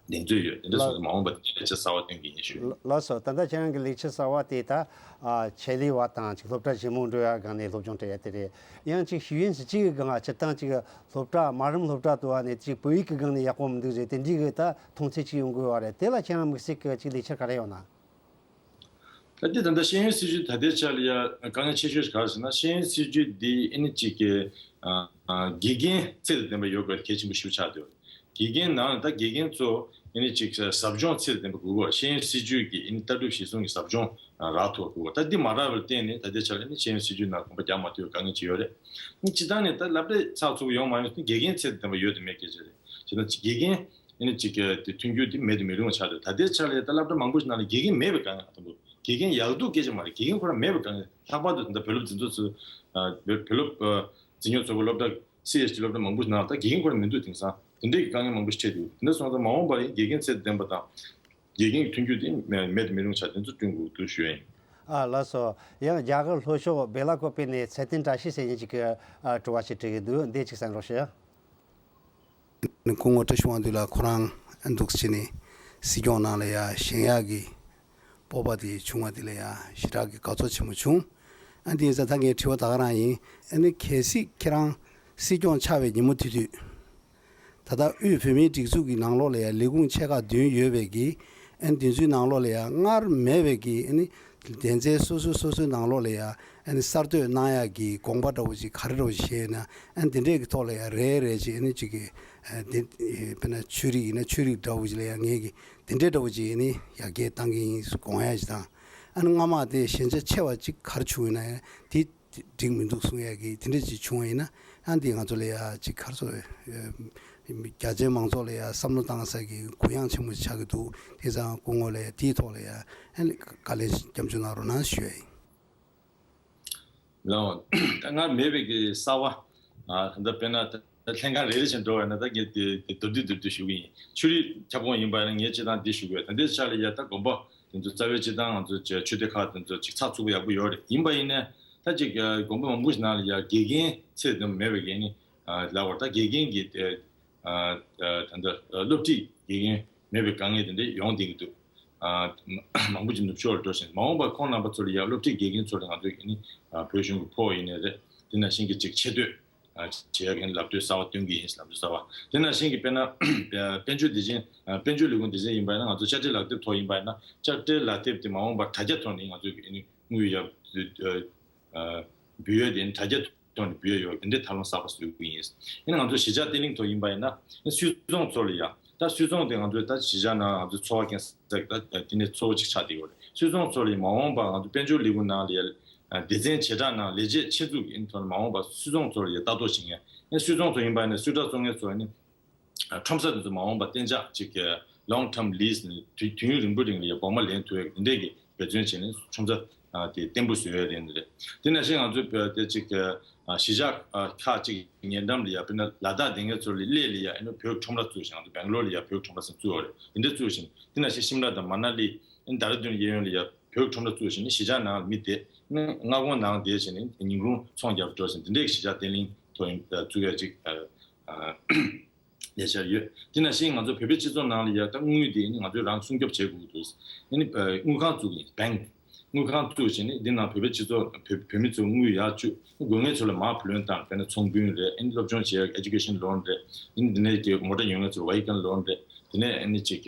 གདེང་ཚོད་ཡོད། དེ་འདྲ་སོང་ཙང་མ་འོངས་པ་དེ་ལས་ཆེས་གསར་པ་སྟོན་གྱི་ཡིན་ཞུ། ལགས་སོ། ད་ལྟ་ཁྱེད་རང་གི་ལས་འཆར་གསར་པ་དེ་ད། ཨ། ཆེད་ལས་པ་དང་ཅིག་སློབ་གྲྭ་ཆེན་མོ་འགྲོ་ཡ་སྒང་ནས་སློབ་སྦྱོང་སྤྲད་ཡ་དེ་རེད། ཡང་ཅིག་ཞུ་ཡིན་ཟེར་གཅིག་གི་སྒང་སྤྱིར་བཏང་ཅིག་སློབ་གྲྭ་དམའ་རིམ་སློབ་གྲྭ་དུ་བ་ནས་ཅིག་བོད་ཡིག་གི་སྒང་ནས་ཡག་པོ་མི་འདུག་ཟེར་དེ་འདྲའི་གི་ད་མཐོང་ཚུལ་ཅིག་ཡོང་གི་ཡོད་རེད། དེ་ལ་ཁྱེད་རང་དམིགས་བསལ་གི་ཅིག་ལས་འཆར་ག་རེ་ཡོད་ན། ད་ལྟའི་ད་ལྟ་ཤེས་ཡོན་སྲིད་བྱུས་ད་ལྟའི་ཆ་ལ་ཡ་དཀའ་ངལ་ཆེ་ཤོས་ཤིག་ག་རེ་ཟེར་ན། ཤེས་ཡོན་སྲིད་བྱུས་འདི་ཨ་ནི་གཅིག་གི། ཨ། ཨ། དགེ་རྒན་ཚད་དང་ལྡན་པ་ཡོད་དགོས་གལ་ཆེན་པོ་ཞིག་ཆགས་འདུག་དགེ་རྒན་ནང་ད་དགེ་རྒན་ཚོ་ཨ་ནི་གཅིག་ཟབ་སྦྱོང་ཚད་དང་ལྡན་པ་དགོས་གོ། ཤེས་ཡོན་སྲིད་བྱུས་ཀྱི་ཨ་ནི་ལྟ་གྲུབ་གཞིར་བཟུང་གི་ཟབ་སྦྱོང་རག་ཐུབ་པ་དགོས་གོ། ད་འདི་མ་རག་པར་བརྟེན་ནས་ད་ལྟའི་ཆ་ལ་ཨ་ནི་ཤེས་ཡོན་སྲིད་བྱུས་ནང་གོམ་པ་རྒྱག་མ་ཐུབ་པའི་དཀའ་ངལ་ཅིག་ཡོད་རེད། ཨ་ནི་སྤྱིར་བཏང་ནས་ད་སློབ་གྲྭའི་ཚགས་ཚུད་པོ་ཡོང་མ་ཡོང་དེ་དགེ་རྒན་ཚད་དང་ལྡན་པ་ཡོད་དང་མེད་སྐད་ཆ་རེད། བྱས་ན་དགེ་རྒན་ཨ་ནི་གཅིག་གི་དེ་མཐུན་འགྱུར་དེ་མེད་དུ་མི་རུང་བ་ཆགས་འདུག་ད་ལྟའི་ཆ་ལ་ད་སློབ་གྲྭ་མང་པོ་ཞིག་ནང་ལ་དགེ་རྒན་མེད་པའི་དཀའ་ངལ། ཨ། དང་པོ་དགེ་རྒན་ཡག་སྡུག་སྐད་ཆ་མ་རེད། དགེ་རྒན་ཁོ་རང་མེད་པའི་དཀའ་ངལ། ལྷག་པར་དུ་ད་ལྟ་བོད་སློབ་འཛིན་ཚོགས་ཚོས། ཨ། བོད་བོད་སློབ། ཨ། འཛིན་སྐྱོང་ཚོགས་པའི་སློབ་གྲྭ་སི་ཨེཆ་ཌི་སློབ་གྲྭ་མང་པོ་ཞིག་ནང་ལ་ད་དགེ་རྒན་ཁོ་རང་མི་འདུག་དེང་སང་དེ་འདྲའི་གི་དཀའ་ངལ་མང་པོ་ཞིག་འཕྲད་འདུག་དེ་འདྲ་སོང་ཙང་མ་འོངས་པར་དགེ་རྒན་ཚད་ལྡན་པ་དང་དགེ་རྒན་གྱི་མཐུན་འགྱུར་དེ་མེད་མེད་དུ་མི་རུང་བ་ཆགས། དེ་ཚོ་བསྐྲུན་དགོས་འདུག་ཞུ་ཡ་ཡིན། ཨ། ལགས་སོ། ཡང་རྒྱ་གར་ལྷོ་ཕྱོགས་སྦེ་ལ་ཀོ་པེ་ནས་ཚེ་བརྟན་བཀྲ་ཤིས་ཟེར་མཁན་ཅིག་གིས། ཨ། དྲི་བ་ཞིག་དྲིས་ཀྱི་འདུག་འདི་ཅིག་གསན་རོགས་ཞུ། སྐུ་ངོ་བཀྲ་ཤིས་དབང་འདུས་ལགས་ཁོ་རང་འདུག་སེ་བྱས་ནས་སྲིད་སྐྱོང་ནང་ལ་ཡ་བཞེངས་ཡག་གི་སྤོབས་པ་དེ་བྱུང་བ་དེ་ལ་ཡ་ཞེ་དྲག་གི་དགའ་ཚོར་ཆེན་པོ་བྱུང་། ཨ། དེ་ཡིན་ཙང་ད་ངའི་དྲི་བ་ད་ག་རང་ཡིན། ཨ་ནི་གལ་སྲིད་ཁྱེད་རང་སྲིད་སྐྱོང་ཆགས་པའི་ཉིན་མོ་དེ་དུས། ད་ལྟ་དབུས་བོད་མིའི་སྒྲིག་འཛུགས་ཀྱི་ནང་ལོགས་ལ་ཡང་ལས་ཁུངས་ཆེ་ཁག་བདུན་ཡོད་པའི་གི། ཨ་ནི་དེ་ཚོའི་ནང་ལོགས་ལ་ཡང་སྔར་མེད་པའི་གི། ཨ་ནི་སྡེ་ཚན་སོ་སོ་སོ་སོའི་ནང་ལོགས་ལ་ཡང་ཨ་ནི་གསར་གཏོད་གནང་ཡག་གི་དགོངས་པ་འདྲ་བོ་ཅིག་ག་རེ་འདྲ་བོ་ཅིག་བཞེས་ན། ཨ་ནི་དེ་འདྲས་ཀྱི་ཐོག་ལ་ཡང་རེ་རེ་ཅིག་ཨ་ནི་ཅིག་གི། ཨ། དེ་དཔེར་ན་ཆོས་རིག་ཡིན་ན་ཆོས་རིག་འདྲ་བོ་ཅིག་ལ་ཡང་ངས་གི་དེ་འདྲས་འདྲ་བོ་ཅིག་ཨ་ནི་ཡར་རྒྱས་བཏང་གི་ཡིན་དགོངས་ཡག་ཅིག་དང་། ཨ་ནི་སྔ་མ་དེ་ཞན་ཆ་ཆེ་བ་ཅིག་ག་རེ་བྱུང་ཡོད་ན་ཡང་དེ། འགྲིག་མི་འདུག་གསུང་ཡག་གི་དེ་འདྲ་ཅིག་བྱུང་བ་ཡིན་ན། ཨ། འདི་ང་ཚོ་ལ་ཡ་ཅིག་ག་རེ་ཟེར། རྒྱ་ཆེའི་མང་ཚོགས་ལ་ཡ་བསམ་བློ་བཏང་ས་གི་གུ་ཡངས་ཆེན་པོ་ཆགས་ཀྱི་འདུག་དེ་ཙང་སྐུ་ངོ་ལ་ཡ་དེའི་ཐོག་ལ་ཡ་ཨ་ནི་བཀའ་ལན་སྐྱབས་འཇུག་གནང་རོགས་གནང་ཞུ་ཡ་ཡིན། ལགས། ད་སྔར་མེད་པའི་གི་གསར་པ། ཨ། ད་དཔེར་ན་ད་ལྷན་ཁང་རེ་རེ་བཞིན་འགྲོ་བ་ཡིན་ན་ད་ངས་དེ་དེ་མདོར་བསྡུས་མདོར་བསྡུས་ཞུ་གི་ཡིན། ཆོས་རིག་ཁྱབ་ཁོངས་ཡིན་པ་ཡིན་ན་ངས་སྤྱིར་བཏང་འདི་ཞུ་གི་ཡོད། ད་ལྟའི་ཆ་ལ་ཡ་ད་དགོན་པ་དེ་ཚོ་རྩ་བའི་སྤྱིར་བཏང་ང་ཚོ་ཆོས་སྡེ་ཁག་དེ་ཚོ་ཅིག་ཚགས་ཚུད་པོ་ཡག་པོ་ཡོད་རེད། ཡིན་པ་ཡིན་ནའི་ད་ཅིག་དགོན་པ་མང་པོ་ཞིག་ནང་ལ་ཡ་དགེ་རྒན་ཚད་ལྡན་པ་མེད་པའི་གི་ནི། ཨ། ལབ་པར་ད་དགེ་རྒན་གྱི། ཨ། ད་ལྟ་སློབ་ཁྲིད་དགེ་རྒན་མེད་པའི་དཀའ་ངལ་དེ་འདྲ་ཡོང་བསྡད་ཀྱི་འདུག་ཨ། མང་པོ་ཅིག་ནུབ་ཕྱོགས་ལ་འགྲོ་བཞིན། མ་འོངས་པར་ཁོང་རྣམ་པ་ཚོ་ལ་ཡ་སློབ་ཁྲིད་དགེ་རྒན་ཚོ་ལ་ང་ཚོས་ནི། ཨ། བོད་གཞུང་གི་ཕོགས་ཡིན་ནའི་རེད། དེ་ནང་བཞིན་གྱི་ཅིག་ཆེ་བསྟོད། བྱེད་ཡག་གི་ལམ་སྟོན་གསར་པ་སྟོན་གྱི་ཡིན། ལམ་སྟོན་གསར་པ་དེ་ནང་བཞིན་གྱི་དཔེར་ན་དཔལ་འབྱོར་སྡེ་ཚན་དཔལ་འབྱོར་ལས་ཁུངས་སྡེ་ཚན་ཡིན་པ་ཡིན་ན་ང་ཚོ་དཔྱ་ཁྲལ་ལག་དེབ་ཐོག་ཡིན་པ་ཡིན་ན་དཔྱ་ཁྲལ་ལག་དེབ་དེ་མ་འོངས་པར་དྲ་རྒྱ་ཐོག་ནས་ང་ཚོས་དངུལ་ཡར་འབུལ་ཡོད་དེ་དྲ་རྒྱ་ཐོག་ནས་འབུལ་ཡོད་དེ་འདྲའི་ཐབས་ལམ་གསར་པ་བཟོ་གི་ཡིན། ཡིན་ན་ང་ཚོ་གཞིས་ཆགས་བརྟན་ལྷིང་ཐོག་ཡིན་པ་ཡིན་ན་སུད་ཚོང་ཚོ་ལ་ཡ་ད་སུད་ཚོང་དེ་ང་ཚོས་ད་གཞིས་ཆགས་ནང་ང་ཚོའི་འཚོ་བ་སྐྱེལ་ས་ད་དེ་ནས་གཙོ་བོ་གཅིག་ཆགས་བསྡད་ཡོད་རེད། སུད་ཚོང་ཚོ་ལ་ཡ་མ་འོངས་པར་ང་ཚོ་དཔལ་འབྱོར་ལས་ཁུངས་ནང་ལ་ཡ་སྡེ་ཚན་བྱེ་བྲག་ནང་ལས་བྱེད་ཆེད་འཛུགས་ཡིན་ཐོག་ནས་མ་འོངས་པར་སུད་ཚོང་ཚོ་ལ་ཡ་ལྟ་རྟོག་བྱེད་མཁན། ཡང་སུད་ཚོང་ཚོ་ཡིན་པ་ནས་སུད་ཊར་བཙོང་མཁན་ཚོ་ནི་ཁྲོམ་ས་དེ་ཚོ་མ་འོངས་པར་གཏན་འཇགས་ཅིག་long term lease ནི་དུས་དུས་ཡུན་རིང་པོའི་རིང་ལ་ཡ་སྒོར་མོ་ལེན་ཐུབ་ཡག་འདི་འདྲས་ཀྱི་འབད་བརྩོན་བྱས་ནས་ཁྲོམ་ས་དེ་བརྟན་པོ་བཟོ་ཡག་རེད་འདི་རེད། དེ་ནང་བཞིན་ང་ཚོས་དེ་ཅིག་གཞིས་ཆགས་ཁག་ཅིག་ཉེ་འགྲམ་ལ་ཡ་དཔེར་ན་ལ་དྭགས་དེ་ངེད་ཚོ་ལ་གླེ་ལ་ཡ་ཨ་ནི་བོད་ཁྲོམ་ར་བཙུགས་ཤིང་ང་ཚོ་སྦེང་ལོར་ལ་ཡ་བོད་ཁྲོམ་ར་ཟེར་བཙུགས་པ་རེད། འདི་འདྲས་བཙུགས་ཤིང་དེ་ནང་བཞིན་ཤིམ་ལ་དང་མ་ན་ལི་ཨ་ནི་ད་ར་དུན་གཡས་གཡོན་ལ་ཡ་བོད་ཁྲོམ་ར་བཙུགས་ཤིང་ནི་གཞིས་ཆགས་ནང་ལ་མི་དེ་ཨ་ནི་མངའ་ཁོངས་ནང་བསྡད་བྱས་ནས་ཉིན་གུང་ཚོང་རྒྱག་འགྲོ་ཞིང་དེ་འདྲས་ཀྱི་གཞིས་ཆགས་བརྟན་ལྷིང་ཐོག་ཡིན་བཙུགས་ཡག་ཅིག་ལས་འཆར་ཡོད། དེ་ནང་བཞིན་ང་ཚོ་བོད་པའི་སྤྱི་ཚོགས་ནང་ལ་ཡ་ད་དངུལ་དེ་ནི་ང་ཚོས་རང་སྲུང་སྐྱོབ་བྱེད་དགོས་ཀྱི་འདུག་ཨ་ནི་དངུལ་ཁང་བཙུགས་ཡིན་bank དངུལ་ཁང་བཙུགས་བྱས་ནས་འདི་ནང་བོད་པའི་སྤྱི་ཚོགས་བོད་བོད་མི་ཚོ་དངུལ་ཡར་བཅུག་དགོས་ངེས་ཚོ་ལ་མར་བུ་ལོན་བཏང་དཔེར་ན་ཚོང་དཔོན་རེད། ཨ་ནི་སློབ་སྦྱོང་བྱེད་ཡག་education loan རེད། ཨ་ནི་འདི་ནས་ཀྱི་མོ་ཊ་ཡོད་མཁན་ཚོ་ལ་vehicle loan རེད། དེ་ནས་ཨ་ནི་ཅིག་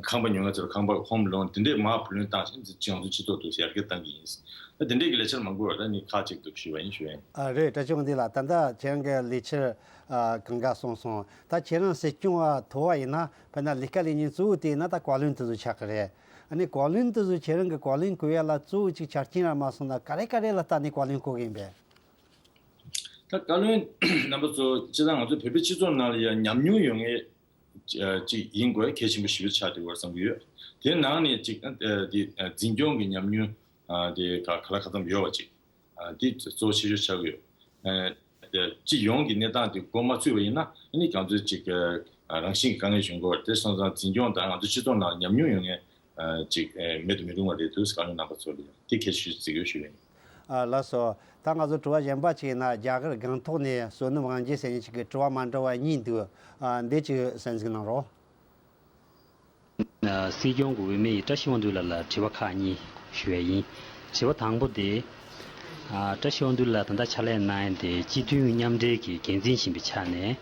ཁང་པ་ཉོ་མཁན་ཚོ་ལ་ཁང་པ་home loan དེ་འདྲས་མར་བུ་ལོན་བཏང་བྱས་ང་ཚོ་སྤྱི་ཚོགས་འདུག་ཡར་རྒྱས་བཏང་གི་ཡིན། ད་དེ་འདྲས་ཀྱི་ལས་འཆར་མང་པོ་ཡོད་ད་ནི་ཁག་ཅིག་འདུག་ཞུ་བ་ཡིན་ཞུ་བ་ཡིན། ཨ་རེད། བཀྲ་ཤིས་དབང་འདུས་ལགས། ད་ལྟ་ཁྱེད་རང་གི་ལས་འཆར་ཨ་གང་ག་གསུངས་སོང་། ད་ཁྱེད་རང་སྲིད་སྐྱོང་བ་ཐོབ་པ་ཡིན་ན་དཔེར་ན་ལས་ཀ་ལས་མཁན་གཙོ་བོ་དེ་ཡིན་ན་ད་བཀའ་བློན་དེ་ཚོ་ཆགས་ཀྱི་རེད། ཨ་ནི་བཀའ་བློན་དེ་ཚོ་ཁྱེད་རང་གི་བཀའ་བློན་བསྐོ་ཡ་ལ་གཙོ་བོ་གཅིག་ཆ་རྐྱེན་ར་མ་སོང་ན་ག་རེ་ག་རེ་ལ་བལྟས་ནས་བཀའ་བློན་བསྐོ་གི་ཡིན་པས། ད་བཀའ་བློན་རྣམ་པ་ཚོ་སྤྱིར་བཏང་ང་ཚོ་བོད་པའི་སྤྱི་ཚོགས་ནང་ལ་ཡང་ཉམས་མྱོང་ཡོད་མཁན་ཅིག་ཡིན་དགོས་གལ་ཆེན་པོ་ཞེ་པོ་ཆགས་བསྡད་ཡོད་བསམ་གྱི་ཡོད། དེའི་ནང་ནས་ཅིག་འཛིན་སྐྱོང་གི་ཉམས་མྱོང་དེ་ག་ག་ལ་ག་ཙམ་ཡོད་པ་ཅིག་དེ་གཙོ་བོ་ཆེ་ཤོས་ཆགས་ཀྱི་ཡོད། སྤྱི་ཡོངས་ཀྱི་གནས་སྟངས་དེ་མགོ་མ་ཚོས་པ་ཡིན་ན་ཨ་ནི་ང་ཚོས་ཅིག་རང་བཞིན་གྱི་དཀའ་ངལ་བྱུང་དགོས་པ་དེ་སོང་ཙང་འཛིན་སྐྱོང་དང་ང་ཚོ་སྤྱི་ཚོགས་ནང་ཉམས་མྱོང་ཡོད་མཁན་ཅིག་མེད་དུ་མི་རུང་བ་རེད་འདུག་བཀའ་བློན་རྣམ་པ་ཚོ་ལ་ཡང་དེ་གལ་ཆེ་ཤོས་བརྩི་གི་ཡོད་ཞུ་ཡིན། ཨ་ལགས་སོ། ད་ང་ཚོ་དྲི་བ་གཞན་པ་ཅིག་ཡིན་ན་རྒྱ་གར་སྒང་ཐོག་ནས་བསོད་ནམས་དབང་རྒྱལ་ཟེར་མཁན་ཅིག་གིས་དྲི་བ་མ་འདྲ་བ་གཉིས་འདུག་ཨ་འདི་ཅིག་གསན་གཟིགས་གནང་རོགས། ཨ་སྲིད་སྐྱོང་གི་འོས་མི་བཀྲ་ཤིས་དབང་འདུས་ལགས་ལ་དྲི་བ་ཁག་གཉིས་ཞུ་ཡས་ཡིན། དྲི་བ་དང་པོ་དེ། ཨ་བཀྲ་ཤིས་དབང་འདུས་ལགས་ད་ལྟ་ཕྱག་ལས་གནང་ཡས་དེ་སྤྱི་མཐུན་མཉམ་འབྲེལ་གྱི་འགན་འཛིན་ཡིན་པའི་ཆ་ནས།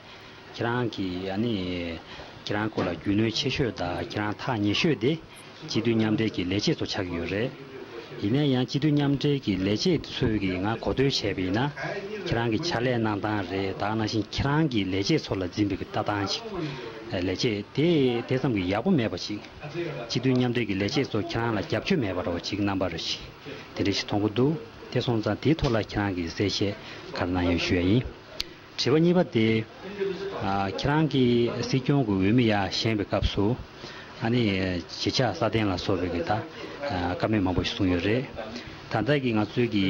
ཁྱེད་རང་གིས་ཨ་ནི། ཁྱེད་རང་སྐོར་ལ་རྒྱུས་ལོན་ཆེ་ཤོས་དང་ཁྱེད་རང་ཐག་ཉེ་ཤོས་དེ། སྤྱི་མཐུན་མཉམ་འབྲེལ་གྱི་ལས་བྱེད་ཚོ་ཆགས་ཀྱི་ཡོད་རེད། ཡིན་ན་ཡང་སྤྱི་མཐུན་མཉམ་འབྲེལ་གྱི་ལས་བྱེད་ཚོས་ཀྱིས་ང་གོ་ཐོས་བྱས་པ་ཡིན་ན། ཁྱེད་རང་གི་ཕྱག་ལས་གནང་སྟངས་རེད། ད་ག་ནང་བཞིན་ཁྱེད་རང་གི་ལས་བྱེད་ཚོ་ལ་འཛིན་པའི་ལྟ་སྟངས་ཤིག་ལས་བྱེད་དེ་དེ་ཙམ་གྱི་ཡག་པོ་མེད་པ་ཞིག་སྤྱི་མཐུན་མཉམ་འབྲེལ་གྱི་ལས་བྱེད་ཚོ་ཁྱེད་རང་ལ་རྒྱབ་སྐྱོར་མེད་པ་འདྲ་བོ་ཞིག་རྣམ་པ་རེ་ཞིག་དེ་འདྲ་ཞིག་མཐོང་གི་འདུག་དེ་སོང་ཙང་དེའི་ཐོག་ལ་ཁྱེད་རང་གིས་གསལ་བཤད་ག་རེ་གནང་ཡོད་ཞུ་ཡ་ཡིན། དྲི་བ་གཉིས་པ་དེ། ཨ་ཁྱེད་རང་གིས་སྲིད་སྐྱོང་གི་འོས་མི་ཡར་བཞེངས་པའི་སྐབས་སུ། ཨ་ནི་གཞིས་ཆགས་སྲ་བརྟན་ལ་སོགས་པའི་གི་ད་ཨ་བཀའ་མོལ་མང་པོ་ཞིག་གསུངས་ཡོད་རེད། ད་ལྟ་གི་ང་ཚོའི་གི་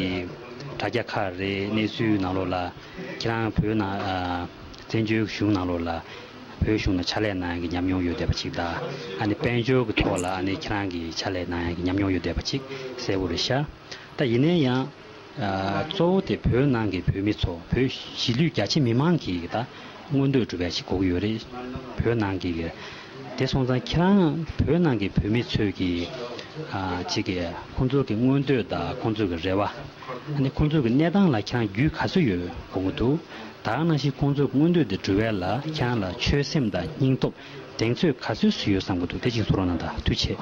དྲ་རྒྱ་ཁག་རེད། གནས་ཚུལ་ནང་ལོགས་ལ་ཁྱེད་རང་བོད་ནང་ཨ་བཙན་བྱོལ་གཞུང་ནང་ལོགས་ལ་བོད་གཞུང་ནང་ཕྱག་ལས་གནང་ཡག་གི་ཉམས་མྱོང་ཡོད་བསྡད་པ་ཅིག་དང་། ཨ་ནི་དཔལ་འབྱོར་གི་ཐོག་ལ་ཨ་ནི་ཁྱེད་རང་གི་ཕྱག་ལས་གནང་ཡག་གི་ཉམས་མྱོང་ཡོད་བསྡད་པ་ཅིག་གསལ་པོ་རེད་ཤག་ད་ཡིན་ན་ཡང་། ཨ་གཙོ་བོ་དེ་བོད་ནང་གི་བོད་མི་ཚོ་བོད་གཞིས་ལུས་རྒྱ་ཆེ་མི་མང་གི་ད་མངོན་འདོད་སྒྲུབ་ཡ་ཞིག་དགོས་ཀྱི་ཡོད་རེད། བོད་ནང་གི་གི་དེ་སོང་ཙང་ཁྱེད་རང་བོད་ནང་གི་བོད་མི་ཚོས་ཀྱི་ཨ་ཅིག་གི་ཁོང་ཚོ་གི་མངོན་འདོད་དང་ཁོང་ཚོ་གི་རེ་བ། ཨ་ནི་ཁོང་ཚོ་གི་གནས་སྟངས་ལ་ཁྱེད་རང་རྒྱུས་ག་ཚོད་ཡོད་དགོངས་ཀྱི་འདུག་ད་ག་ནང་བཞིན་ཁོང་ཚོ་གི་མངོན་འདོད་དེ་སྒྲུབ་ཡ་ལ་ཁྱེད་རང་ལ་ཆོད་སེམས་དང་སྙིང་སྟོབས་གདེང་ཚོད་ག་ཚོད་ཡོད་བསམ་གྱི་འདུག་དེ་ཅིག་གསུང་རོགས་གནང་དང་། ཐུགས་རྗེ་ཆེ།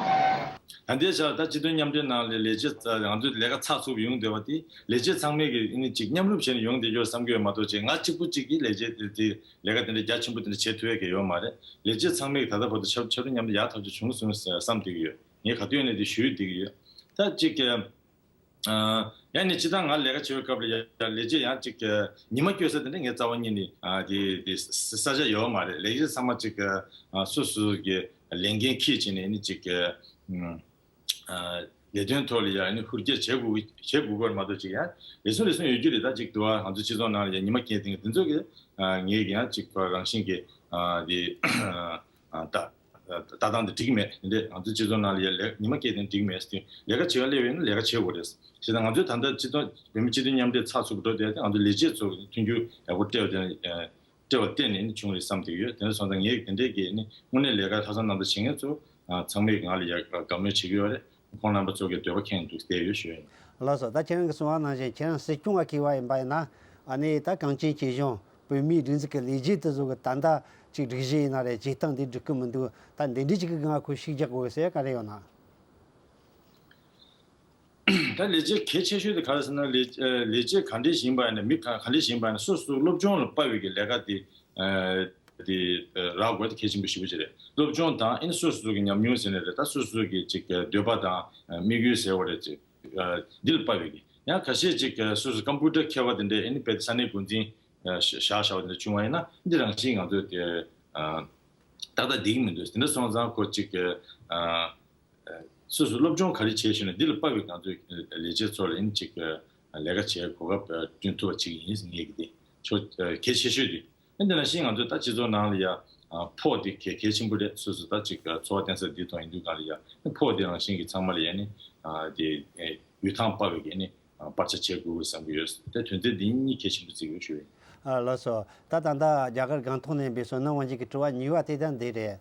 ད་ལྟའི་ཆར་ད་སྤྱི་མཐུན་མཉམ་འབྲེལ་ནང་ལ་ལས་བྱེད་ང་ཚོས་ལས་ཀ་ཚགས་ཚུད་པོ་ཡོང་བསྡད་པ་དེ་ལས་བྱེད་ཚང་མས་ཀྱི་ཨ་ནི་ཅིག་མཉམ་རུབ་བྱས་ནས་ཡོང་བསྡད་རྒྱུ་བསམ་གྱི་ཡོད་མ་གཏོགས་ཅིག་ང་གཅིག་པུ་གཅིག་གིས་ལས་བྱེད་དེ་དེ་ལས་ཀ་དེ་འདྲ་རྒྱ་ཆེན་པོ་དེ་འདྲ་བྱེད་ཐུབ་ཡས་ཀྱི་ཡོད་མ་རེད། ལས་བྱེད་ཚང་མས་ཀྱི་ད་ལྟ་བར་དུ་ཆབ་ཆབ་སྲིད་མཉམ་འབྲེལ་ཡག་ཐག་ཆོད་བྱུང་སོང་བསམ་བསྡད་ཀྱི་ཡོད། ངས་ག་དུས་ཡིན་ནའི་དེ་ཞུ་བསྡད་ཀྱི་ཡོད། ད་ཅིག་གི་ཨ་ཡང་ནི་སྤྱིར་བཏང་ང་ལས་ཀ་བྱེད་པའི་སྐབས་ལ་ཡ་ཡ་ལས་བྱེད་ཡང་ཅིག་གི་ཉི་མ་སྐྱོད་ས་དེ་འདྲ་ངས་རྩ་བ་ཉིད་ནས་ཨ་དེ་དེ་ས་ས་ཆ་ཡོད་མ་རེད། ལས་བྱེད་ཚང་མ་ཅིག་གི་ཨ་སོ་སོ་གི་ལས་འགན་འཁྱེར་བྱས་ནས་ནི་ཅིག་གི་ཨ་ལས་དོན་ཐོག་ལ་ཡ་ནི་ཧུར་སྐྱེད་བྱེད་དགོས་བྱེད་དགོས་པར་མ་གཏོགས་ཅིག་ཡ་རེ་ཟུང་རེ་ཟུང་ཡོད་རྒྱུ་རེད། ད་ཅིག་དུ་བ་ང་ཚོ་སྤྱི་ཚོགས་ནང་ལ་ཡ་ཉི་མ་སྐྱེལ་ཐེངས་དེ་ཚོ་གི་ཨ་ངས་ཀྱང་ཅིག་རང་བཞིན་གྱི་ཨ་དེ་ཨ་ད། ལྟ་སྟངས་དེ་འགྲིག་མེད། དེ་འདྲས་ང་ཚོའི་སྤྱི་ཚོགས་ནང་ལ་ཡ་ལས་ཉི་མ་སྐྱེལ་ཐེངས་འགྲིག་མེད་ཟེར། ལས་ཀ་བྱེད་པ་སླེབས་ཡོད་ན་ལས་ཀ་བྱེད་དགོས་རེད། བྱས་ཙང་ང་ཚོས་ད་ལྟ་སྤྱི་ཚོགས་བོད་མི་སྤྱི་མཐུན་མཉམ་འབྲེལ་ཚགས་ཚུད་པོ་འགྲོ་བསྡད་དེ་ང་ཚོ་ལས་བྱེད་ཚོ་མཐུན་འགྱུར་ཡག་པོ་སྤྲད་པ་དེ་སྤྲད་པ་བརྟེན་ནས་ནི་བྱུང་རེད་བསམ་བསྡད་ཀྱི་ཡོད། དེ་འདྲ་སོང་ཙང་ངས་དེ་འདྲས་ཀྱི་ནི་དངོས་གནས་ལས་ཀ་ལྷག་བསམ་རྣམ་དག་བྱེད་མཁན་ཚོ་ཚང་མས་ང་ལ་ཡ་དགའ་མོས་བྱེད་ཀྱི་ཡོད་རེད། ཁོང་རྣམ་པ་ཚོ་གི་འདོད་པ་ཁེངས་འདུག་བསྡད་ཡོད་ཞུ་ཡ་ཡིན། ལགས་སོ། ད་ཁྱེད་རང་གིས་གསུངས་པ་ནང་བཞིན་ཁྱེད་རང་སྲིད་སྐྱོང་བ་ཁེལ་བ་ཡིན་པ་ཡིན་ན་ ཨ་ནི་ད་གངས་ཅན་སྐྱིད་གཤོངས་བོད་མིའི་སྒྲིག་འཛུགས་ཀྱི་ལས་བྱེད་དེ་ཚོ་གི་ད་ལྟ་ཅིག་སྒྲིག་གཞི་ཡིན་ན་རེད། བྱེད་སྟངས་འདི་འགྲིག་གི་མི་འདུག་ད་འདི་འདྲའི་ཅིག་གི་ང་ཁོ་ཤུགས་རྒྱག་དགོས་ཟེར་ག་རེ་ཡོད་ན། ད་ལས་བྱེད་གལ་ཆེ་ཤོས་དེ་ག་རེ་ཟེར་ན། ལས་ལས་བྱེད་ག་འདྲས་ཞིག་ཡིན་པ་ཡིན་ན། མི་ག་ག་འདྲས་ཞིག་ཡིན་པ་ཡིན་ན། སོ་སོའི་སློབ་སྦྱོང་ལ་དཔག་པའི་གི་ལས་ཀ་དེ་དེ་རག་དགོས་དེ་གལ་ཆེན་པོ་ཞེ་པོ་ཅིག་རེད། སློབ་སྦྱོང་དང་ཨ་ནི་སོ་སོ་གི་ཉམས་མྱོང་ཟེར་ནའི་རེད། ད་སོ་སོ་གི་ཅིག་འདོད་པ་དང་དམིགས་ཡུལ་ཟེར་བ་རེད། ཅིག་འདི་ལ་དཔག་པའི་གི། ཡང་ཁ་ཤས་ཅིག་སོ་སོ་ཀམ་པུ་ཊར་མཁས་པ་དེ་འདྲས་ཨ་ནི་དཔེ་ས་གནས་འགོ་འཛིན་བཞག་བཞག་པ་དེ་འདྲ་བྱུང་བ་ཡིན་ན། འདི་རང་བཞིན་ང་ཚོས་དེ་ཏག་ཏག་འགྲིག་གི་མི་འདུག་དེ་འདྲ་སོང་ཙང་ཁོ་ཅིག་སོ་སོ་སློབ་སྦྱོང་ག་རེ་བྱས་ཤེས་ན། འདི་ལ་དཔག་པའི་ང་ཚོའི་ལས་བྱེད་ཚོ་ལ་ཡིན་ཅིག་ལས་ཀ་བྱེད་གོ་སྐབས་བསྐྲུན་ཐུབ་པ་ཅིག་ཡིན་ངེས་ཀྱི། དེ་ཕྱོགས་གལ་ཆེ་ཤོས་དེ། ཨ་འདི་ནང་བཞིན་ང་ཚོས་ད་སྤྱི་ཚོགས་ནང་ལ་ཡ་ཕོགས་དེ་གལ་གལ་ཆེན་པོ་རེད། སོ་སོ་ད་ཅིག་འཚོ་བ་བརྟེན་ས་འདི་དང་ཡིན་དུས་གང་ལ་ཡ་ཕོགས་དེ་རང་བཞིན་གྱི་ཚང་མ་ལ་ཡ་ནི་དེ་ཡུལ་ཐང་དཔག་པའི་གི་ནི་བར་ཆད་བྱེད་དགོས་ཀྱི་བསམ་གྱི་ཡོད། དེ་དོན་ཚན་འདི་གཉིས་གལ་ཆེན་པོ་བརྩི་གི་ཡོད་ཞུ་བ་ཡིན། ཨ་ལགས་སོ། ད་ད་ལྟ་རྒྱ་གར་སྒང་ཐོག་ནས་འབད་སོང་ན་ཝང་ཅིག་གི་དྲི་བ་གཉིས་པ་དེ་ད་འདི་རེད།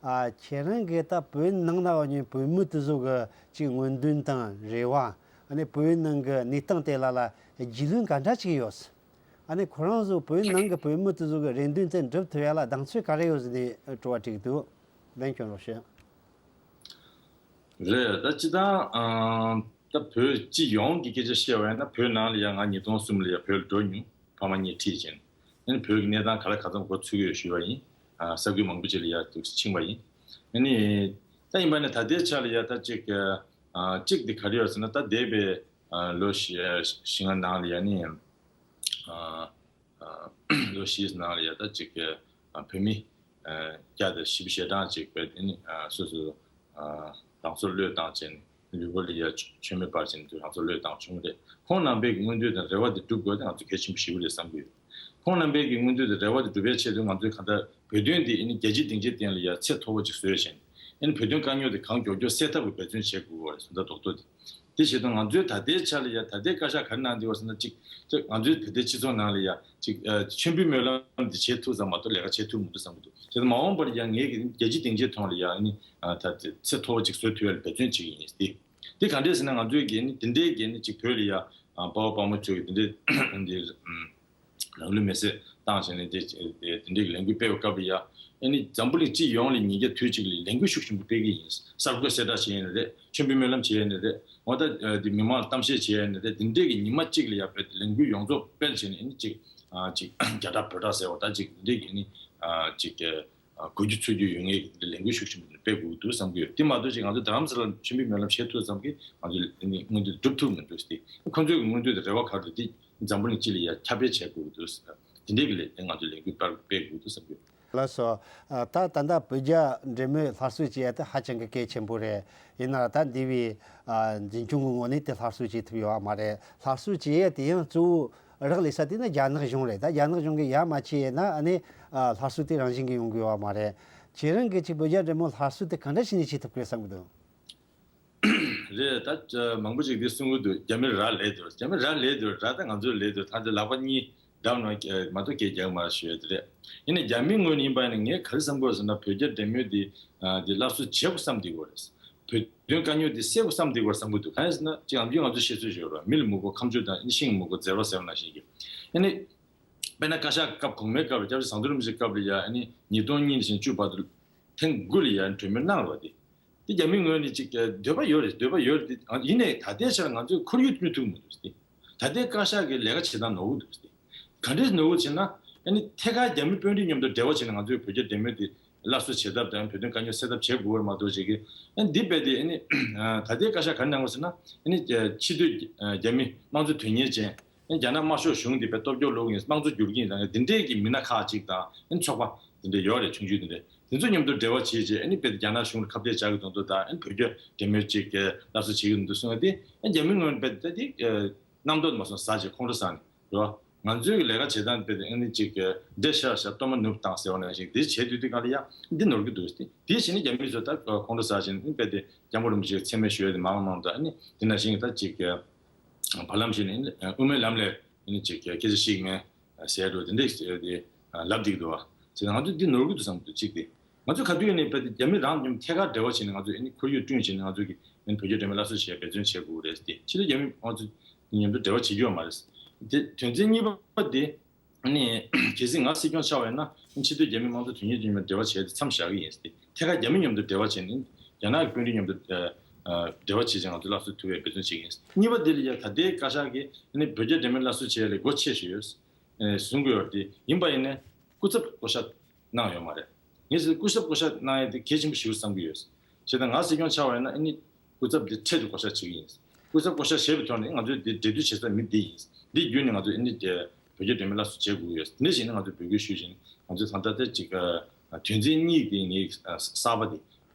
ཨ་ཁྱེད་རང་གིས་ད་བོད་ནང་ན་ཡོད་བོད་མི་དེ་ཚོ་གི་ཅིག་སྨོན་འདུན་དང་རེ་བ། ཨ་ནི་བོད་ནང་གི་གནས་སྟངས་དེ་ལ་ལ་རྒྱུས་ལོན་ག་འདྲ་ཅིག་ཡོད། ཨ་ནི་ཁོ་རང་ཚོ་བོད་ནང་གི་བོད་མི་དེ་ཚོ་གི་རེ་འདུན་དེ་འགྲུབ་ཐུབ་ཡ་ལ་གདེང་ཚོད་ག་རེ་ཡོད་ཟེར་ནས་དྲི་བ་དྲིས་འདུག་ལན་སྐྱོན་རོགས་ཞུ། རེད། ད་སྤྱི་བཏང་ཨང་ད་བོད་སྤྱི་ཡོངས་ཀྱི་སྐད་ཆ་བཤད་པ་ཡིན་ན། བོད་ནང་ལ་ཡང་ང་ཉིས་སྟོང་གསུམ་ལ་ཡང་བོད་ལ་འགྲོ་མྱོང་། ཕ་མ་གཉིས་ཁྲིད་ཅིང་། ཨ་ནི་བོད་ཀྱི་གནས་སྟངས་ག་ལ་ག་ཙམ་མགོ་ཚོད་ཀྱི་ཡོད་ཞུས་པ་ཡིན། ཨ་ས་ཁུལ་མང་པོ་ཅིག་ལ་ཡང་འདུག་ཕྱིན་པ་ཡིན། ཨ་ནི་ད་ཡིན་པ་ནི་ད་ལྟའི་ཆ་ལ་ཡང་ད་ཅིག་ཨ་གཅིག་དེ་ག་རེ་ཡོད་ཟེར་ན། ད་འདས་པའི་ཨ་ལོ་བཞི་བཞི་ལྔ་ནང་ལ་ཡང་ནི་ཨ་ཨ་ལོ་བཞིའི་ནང་ལ་ཡང་ད་ཅིག་ཨ་བོད་མི་ཨ་བརྒྱ་དང་བཞི་བཅུ་ཞེ་གྲངས་ཅིག་བོད་དེ་ནི་ཨ་སོ་སོ་ཨ་རང་སྲོག་བློས་བཏང་བྱས་ནས་ལུས་པོ་ལ་ཡ་མཆོད་མེ་སྤར་བྱས་ནས་དུ་རང་སྲོག་བློས་བཏང་བྱུང་རེད། ཁོང་རྣམ་པའི་གི་མངོན་འདོད་དང་རེ་བ་དེ་འགྲུབ་དགོས་དེ་ང་ཚོ་གལ་ཆེན་པོ་ཞིག་རེད་བསམ་གྱི་ཡོད། ཁོང་རྣམ་པའི་གི་མངོན་འདོད་དང་རེ་བ་དེ་འགྲུབ་པའི་ཆེད་དུ་ང་ཚོས་གང་ལྟར་བོད་དོན་འདི་ཨ་ནི་རྒྱལ་སྤྱིའི་སྡིངས་ཆའི་སྟེང་ལ་ཡ་ཚད་མཐོ་པོ་ཅིག་བཟོས་བྱས་ནས། ཨ་ནི་བོད་དོན་དཀའ་རྙོག་དེ་གང་མགྱོགས་མགྱོགས་སེལ་ཐབས་ཀྱི་འབད་བརྩོན་བྱེད་དགོས་པ་རེད། ད་ལྟ་རྡོག་རྡོག་དེ། དེ་བྱེད་དུས་ང་ཚོའི་ད་ལྟའི་ཆ་ལ་ཡ་ད་ལྟའི་བཀའ་ཤག་ག་རེ་གནང་བསྡད་པ་ཟེར་ན། གཅིག་ང་ཚོའི་ད་ལྟའི་སྤྱི་ཚོགས་ནང་ལ་ཡ་གཅིག་མཆོད་འབུལ་སྨོན་ལམ་འདི་བྱེད་ཐུབ་ཙམ་མ་གཏོགས་ལས་ཀ་བྱེད་ཐུབ་མི་འདུག་བསམ་གྱི་འདུག་དེ་ནི་མ་འོངས་པར་ཡང་ངས་ཀྱི་རྒྱལ་སྤྱིའི་སྡིངས་ཆའི་ཐོག་ལ་ཡང་ནི་ད་ཚད་མཐོ་བོ་ཅིག་བཟོ་ཐུབ་ཡ་ལ་འབད་བརྩོན་བྱེད་ཀྱི་ཡིན་ཏེ། དེ་ག་འདྲས་ཟེར་ན། ང་ཚོའི་གི་ནི་དེ་འདྲའི་གི་ནི་ཅིག་བོད་ལ་ཡ་དཔའ་བོ་དཔའ་མོ་ཚོས་གི་དེ་འདྲའི་འདི་ལག་ལུས་མེ་སྲེག་བཏང་བྱས་ནས་དེ་དེ་འདྲའི་གི་ལས་འགུལ་སྤེལ་བའི་སྐབས་ལ་ཡ། ཨ་ནི་འཛམ་བུ་གླིང་སྤྱི་ཡོངས་ལ་ཉིན་རྒྱབ་དུས་གཅིག་ལ་ལས་འགུལ་ཤུགས་ཆེན་པོ་སྤེལ་གི་ཡིན། གསར་འགོད་གསལ་བསྒྲགས་བྱེད་ཡ་ནི་རེད། མཆོད་འབུལ་སྨོན་ལམ་བྱེད་ཡ་ནི་རེད། འོ་ད་དེ་མི་མང་ལ་གཏམ་བཤད་བྱེད་ཡ་ནི་རེད། དེ་འདྲའི་གི་ཉི་མ་གཅིག་ལ་ཡ་བོད་ལས་འགུལ་ཡོངས་རྫོགས་སྤེལ་བྱས་ནས། ཨ་ནི་ཅིག་ཨ་ཅིག་རྒྱ་གྲགས་བོད་གྲགས་ཟེར་བ་ད་ཅིག་འདི་གི་ནི་ཨ་ཅིག་ཨ་གོ་རྒྱུ་ཚོད་རྒྱུ་ཡོད་ངེས་ཀྱི་ལས་འགུལ་ཤུགས་ཆེན་པོ་སྤེལ་དགོས་འདུག་བསམ་གྱི་ཡོད། དེ་མ་གཏོགས་ཅིག་ང་ཚོ་རྡ་རམ་ས་ལར་མཆོད་འབུལ་སྨོན་ལམ་བྱེད་ཐུབ་ཙམ་གྱིས་ང་ཚོའི་ཨ་ནི་མངོན་འདོད་འགྲུབ་ཐུབ་མི་འདུག་སྟེ། ཁོང་ཚོའི་གི་མངོན་འདོད་དང་རེ་བ་ག་རེ་འདི་འཛམ་བུ་གླིང་སྤྱི་ལ་ཡ་ཁྱབ་སྤེལ་བྱེད་དགོས་འདུག་དེ་འདྲའི་གི་ལས་དེ་ང་ཚོས་ལས་འགུལ་སྤེལ་སྤེལ་དགོས་འདུག་བསམ་གྱི་ཡོད། ལགས་སོ། ཨ་ད་ད་ལྟ་བོད་རྒྱ་འབྲེལ་མོལ་སླར་གསོ་བྱེད་ཡ་དེ་ཧ་ཅང་གི་གལ་ཆེན་པོ་རེད། ཡིན་ན་ད་འདས་པའི་ཨ་འཛིན་སྐྱོང་གི་ངོས་ནས་དེ་སླར་གསོ་བྱེད་ཐུབ་ཡོད་པ་མ་རེད། སླར་གསོ་བྱེད་ཡ་དེ་ཡང་གཙོ་བོ་རག་ལས་ས་དེ་ནི་རྒྱ་ནག་གཞུང་རེད། ད་རྒྱ་ནག་གཞུང་གིས་ཡ་མ་བྱས་ན་ཨ་ནི་ཨ་སླར་གསོ་དེ་རང་བཞིན་གྱིས་ཡོང་གི་ཡོད་པ་མ་རེད། ཁྱེད་རང་གིས་ཅིག་བོད་རྒྱ་འབྲེལ་མོལ་སླར་གསོ་དེ་ག་འདྲ་བྱས་ནས་བྱེད་ཐུབ་ཀྱི་རེད་བསམ་གྱི་འདུག་རེད། ད་མང་པོ་ཅིག་འདི་གསུང་གི་འདུག་རྒྱ་མི་ར་ལས་འདུག་རྒྱ་མི་ར་ལས་འདུག་ར་ད་ང་ཚོ་ལས་འདུག་ད་འདི་ལག་པ་གཉིས་འདྲ་མ་མ་གཏོགས་སྐད་རྒྱག་མ་རེད་ཞུ་ཡ་དེ་རེད། ཡིན་ནའི་རྒྱ་མི་ངོས་ནས་ཡིན་པ་ཡིན་ན་ངས་ག་རེ་བསམ་གྱི་ཡོད་ཟེར་ན། བོད་རྒྱ་འབྲེལ་མོལ་འདི་འདི་སླར་གསོ་བྱེད་དགོས་བསམ་བསྡད་ཀྱི་ཡོད་རེད། བོད་དོན་དཀའ་རྙོག་འདི་སེལ་དགོས་བསམ་བསྡད་ཀྱི་ཡོད་རེད་བསམ་གྱི་འདུག་གང་ཡིན་ཟེར་ན་ཅིག་ཨམ་ཆི་ང་ཚོས་བཤད་ཚུལ་ཞིག་ཡོད་རེད། མི་ལ་མི་མགོ་ཁ་མཆུ་དང་ཤིང་ལ་མི་མགོ་འཛེར་བ་ཟེར་བ་ནང་བཞིན་གྱི། ཡིན་ནའི་དཔེར་ན་བཀའ་ཤག་སྐབས་གོང་མའི་སྐབས་ལ། སྐྱབས་རྗེ་ཟམ་གདོང་རིན་པོ་ཆེའི་སྐབས་ལ་ཡ་ཨ་ནི་ཉིས་སྟོང་གཉིས་ནས་བྱས་བཅུ་བར་དུ་ཐེངས་དགུ་ལ་ཡ་གྲོས་མོལ་གནང་རོགས་དེ། དེ་རྒྱ་མིའི་ངོས་ནས་ཅིག་འདོད་པ་ཡོད་རེད། འདོད་པ་ཡོད་རེད། ཡིན་ནའི་ད་ལྟའི་ཆར་ང་ཚོས་ཁོར་ཡུག་བསྐྲུན་ཐུབ་མི་འདུག་སྟེ། ད་ལྟའི་བཀའ་ཤག་གི་ལས་ཀ་བྱེད་སྟངས་ནོར་འདུག་སྟེ། ག་འདྲས་ནོར་བུ་བྱས་ན། ཨ་ནི་ཐད་ཀར་རྒྱ་མི་དཔོན་རིགས་མཉམ་དུ་འབྲེལ་བ་བྱས་ནས་ང་ཚོས་བོད་རྒྱ་འབྲེལ་མོལ་དེ་སླར་གསོ་བྱེད་ཐབས་དང་བོད་དོན་དཀའ་རྙོག་སེལ་ཐབས་བྱེད་དགོས་པར་མ་གཏོགས་བྱེད་ཀྱི། ཨ་ནི་འདི་རྦད་དེ་ཨ་ནི་ད་ལྟའི་བཀའ་ཤག་ག་རེ་གནང་དགོས་ཟེར་ན། ཨ་ནི་ཕྱི་སྡོད་རྒྱ་མི་དམངས་གཙོ་དོན་གཉེར་ཅན། ཨ་ནི་རྒྱ་ནག་དམར་ཤོག་གཞུང་འདི་དཔེ་སྟོབས་སྐྱོ་ལོག་ཡིན། དམངས་གཙོ་བསྒྱུར་གྱི་ཡིན་ཟེར་མཁན་འདི་འདྲའི་གི་མི་སྣ་ཁག་ཅིག་དང་། ཨ་ནི་ཚོགས་པ་འདི་འདྲ་ཡོད་རེད། ཆུང་ཆུང་འདི་འདྲ། དེ་ཚོ་མཉམ་དུ་འབྲེལ་བ་བྱེད་བྱས། ཨ་ནི་དཔེ་རྒྱ་ནག་གཞུང་ལ་ཁ་གཏད་བཅག་གི་དོན་དུ་དང་། ཨ་ནི་བོད་རྒྱ་འབྲེལ་མོལ་ཅིག་གི་སླར་གསོ་བྱེད་ཀྱི་དོན་དུ་གསུངས་པ་དེ། ཨ་ནི་རྒྱ་མི་ངོས་ནས་དཔེ་དེ་དེ་རྣམ་རྟོག་མ་སོང་ཟ་བྱས་ཁོང་ཁྲོ་ཟ་ནས། རེད་བ། ང་ཚོའི་གི་ལས་ཀ་བྱེད་སྟངས་དཔེ་དེ་ཨ་ནི་ཅིག་གི་འདྲེ་ཤ་ཤ་གཏོར་མ་ནུབ་བཏང་ཟེར་བ་ནང་བཞིན་དེ་བྱེད་དུས་དེ་ག་ལ་ཡ་འདི་ནོར་གྱི་འདུག་སྟེ། དེ་བྱས་ནས་རྒྱ་མི་ཚོ་ད་ཁོང་ཁྲོ་ཟ་བྱས་ནས་དཔེ་དེ་སྐྱབས་མགོན་རིན་པོ་ཆེའི་མཚན་སྨད་ཞུ་ཡ་དེ་མང་མང་དང་། ཨ་ནི་དེ་ནང་བཞིན་གྱི་ད་ཅིག་གི་བར་ལམ་ཞིག་ནས་དབུ་མའི་ལམ་ལས་ཨ་ནི་ཅིག་གི་སྐད་ཆ་བཤད་མེད་ཟེར་འགྲོ་དེ་འདྲས་དེ་ལབ་བསྡད་ཀྱི་འདུག་བ། བྱས་ན་ང་ཚོ་འདི་ནོར་གྱི་འདུག་བསམ་གྱི་འདུག་གཅིག་དེ། ང་ཚོ་ག་དུས་ནས་དཔེ་དེ་རྒྱ་མི་རང་མཉམ་ཐད་ཀར་འབྲེལ་བ་བྱས་ནས། ང་ཚོ་ཨ་ནི་ཁོར་ཡུག་བསྐྲུན་བྱས་ནས་ང་ཚོ་གི་ཨ་ནི་བོད་རྒྱ་འབྲེལ་མོལ་སླར་གསོ་བྱེད་ཡ་འབད་བརྩོན་བྱེད་དགོས་རེད་དེ། ཕྱི་ལ་རྒྱ་མི་ང་ཚོ་མཉམ་དུ་འབྲེལ་བ་བྱེད་ཀྱི་ཡོད་མ་རེད། དེ་དོན་ཚན་གཉིས་པ་དེ་ནི་གལ་སྲིད་ང་སྲིད་སྐྱོང་ཆགས་པ་ཡིན་ན་ཕྱི་སྡོད་རྒྱ་མི་དམངས་གཙོ་དོན་གཉེར་ཅན་མཉམ་འབྲེལ་བ་བྱས་ཏེ་མཚམས་བཞག་གི་ཡིན་ཟེར་ཏེ། ཐད་ཀར་རྒྱ་མི་མཉམ་དུ་འབྲེལ་བ་བྱས་ནས་རྒྱ་ནག་གི་དཔོན་རིགས་མཉམ་དུ་འབྲེལ་བ་བྱས་ཙང་ང་ཚོ་སླར་གསོ་ཐུབ་པའི་འབད་བརྩོན་བྱེད་ཀྱི་ཡིན། གཉིས་པ་དེ་ལ་ཡ་ད་ལྟའི་བཀའ་ཤག་གིས་ནི་བོད་རྒྱ་འབྲེལ་མོལ་སླར་གསོ་བྱས་ལས་སྒོ་ཕྱེ་བཞིན་ཡོད། བཟུང་དགོས་ཡོད་དེ་ཡིན་པ་ཡིན་ནས་སྐུ་ཚབ་བསྐོ་བཞག་གནང་ཡོད་མ་རེད། ངས་ཟེར་སྐུ་ཚབ་བསྐོ་བཞག་གནང་ཡས་དེ་གལ་ཆེན་པོ་ཞིག་བསམ་གྱི་ཡོད། བྱས་ཙང་ང་སྲིད་སྐྱོང་ཆགས་པ་ཡིན་ན་ཨ་ནི་སྐུ་ཚབ་དེ་འཕྲལ་དུ་བསྐོ་བཞག་བྱེད་ཀྱི་ཡིན། སྐུ་ཚབ་བསྐོ་བཞག་བྱས་པའི་ཐོག་ནས་ང་ཚོས་དེ་འབྲེལ་མཐུད་བྱེད་ས་མི་འདི་ཡིན། འདི་བརྒྱུད་ནས་ང་ཚོས་ཨ་ནི་དེ་བོད་རྒྱ་འབྲེལ་མོལ་སླར་གསོ་བྱེད་དགོས་ཀྱི་ཡོད། འདི་བཞིན་ང་ཚོས་འབོད་སྐུལ་ཞུས་བཞིན་ང་ཚོས་ད་ལྟ་དེ་ཅིག་དོན་ཚན་གཉིས་དེ་ངས་གསར་པ་དེ་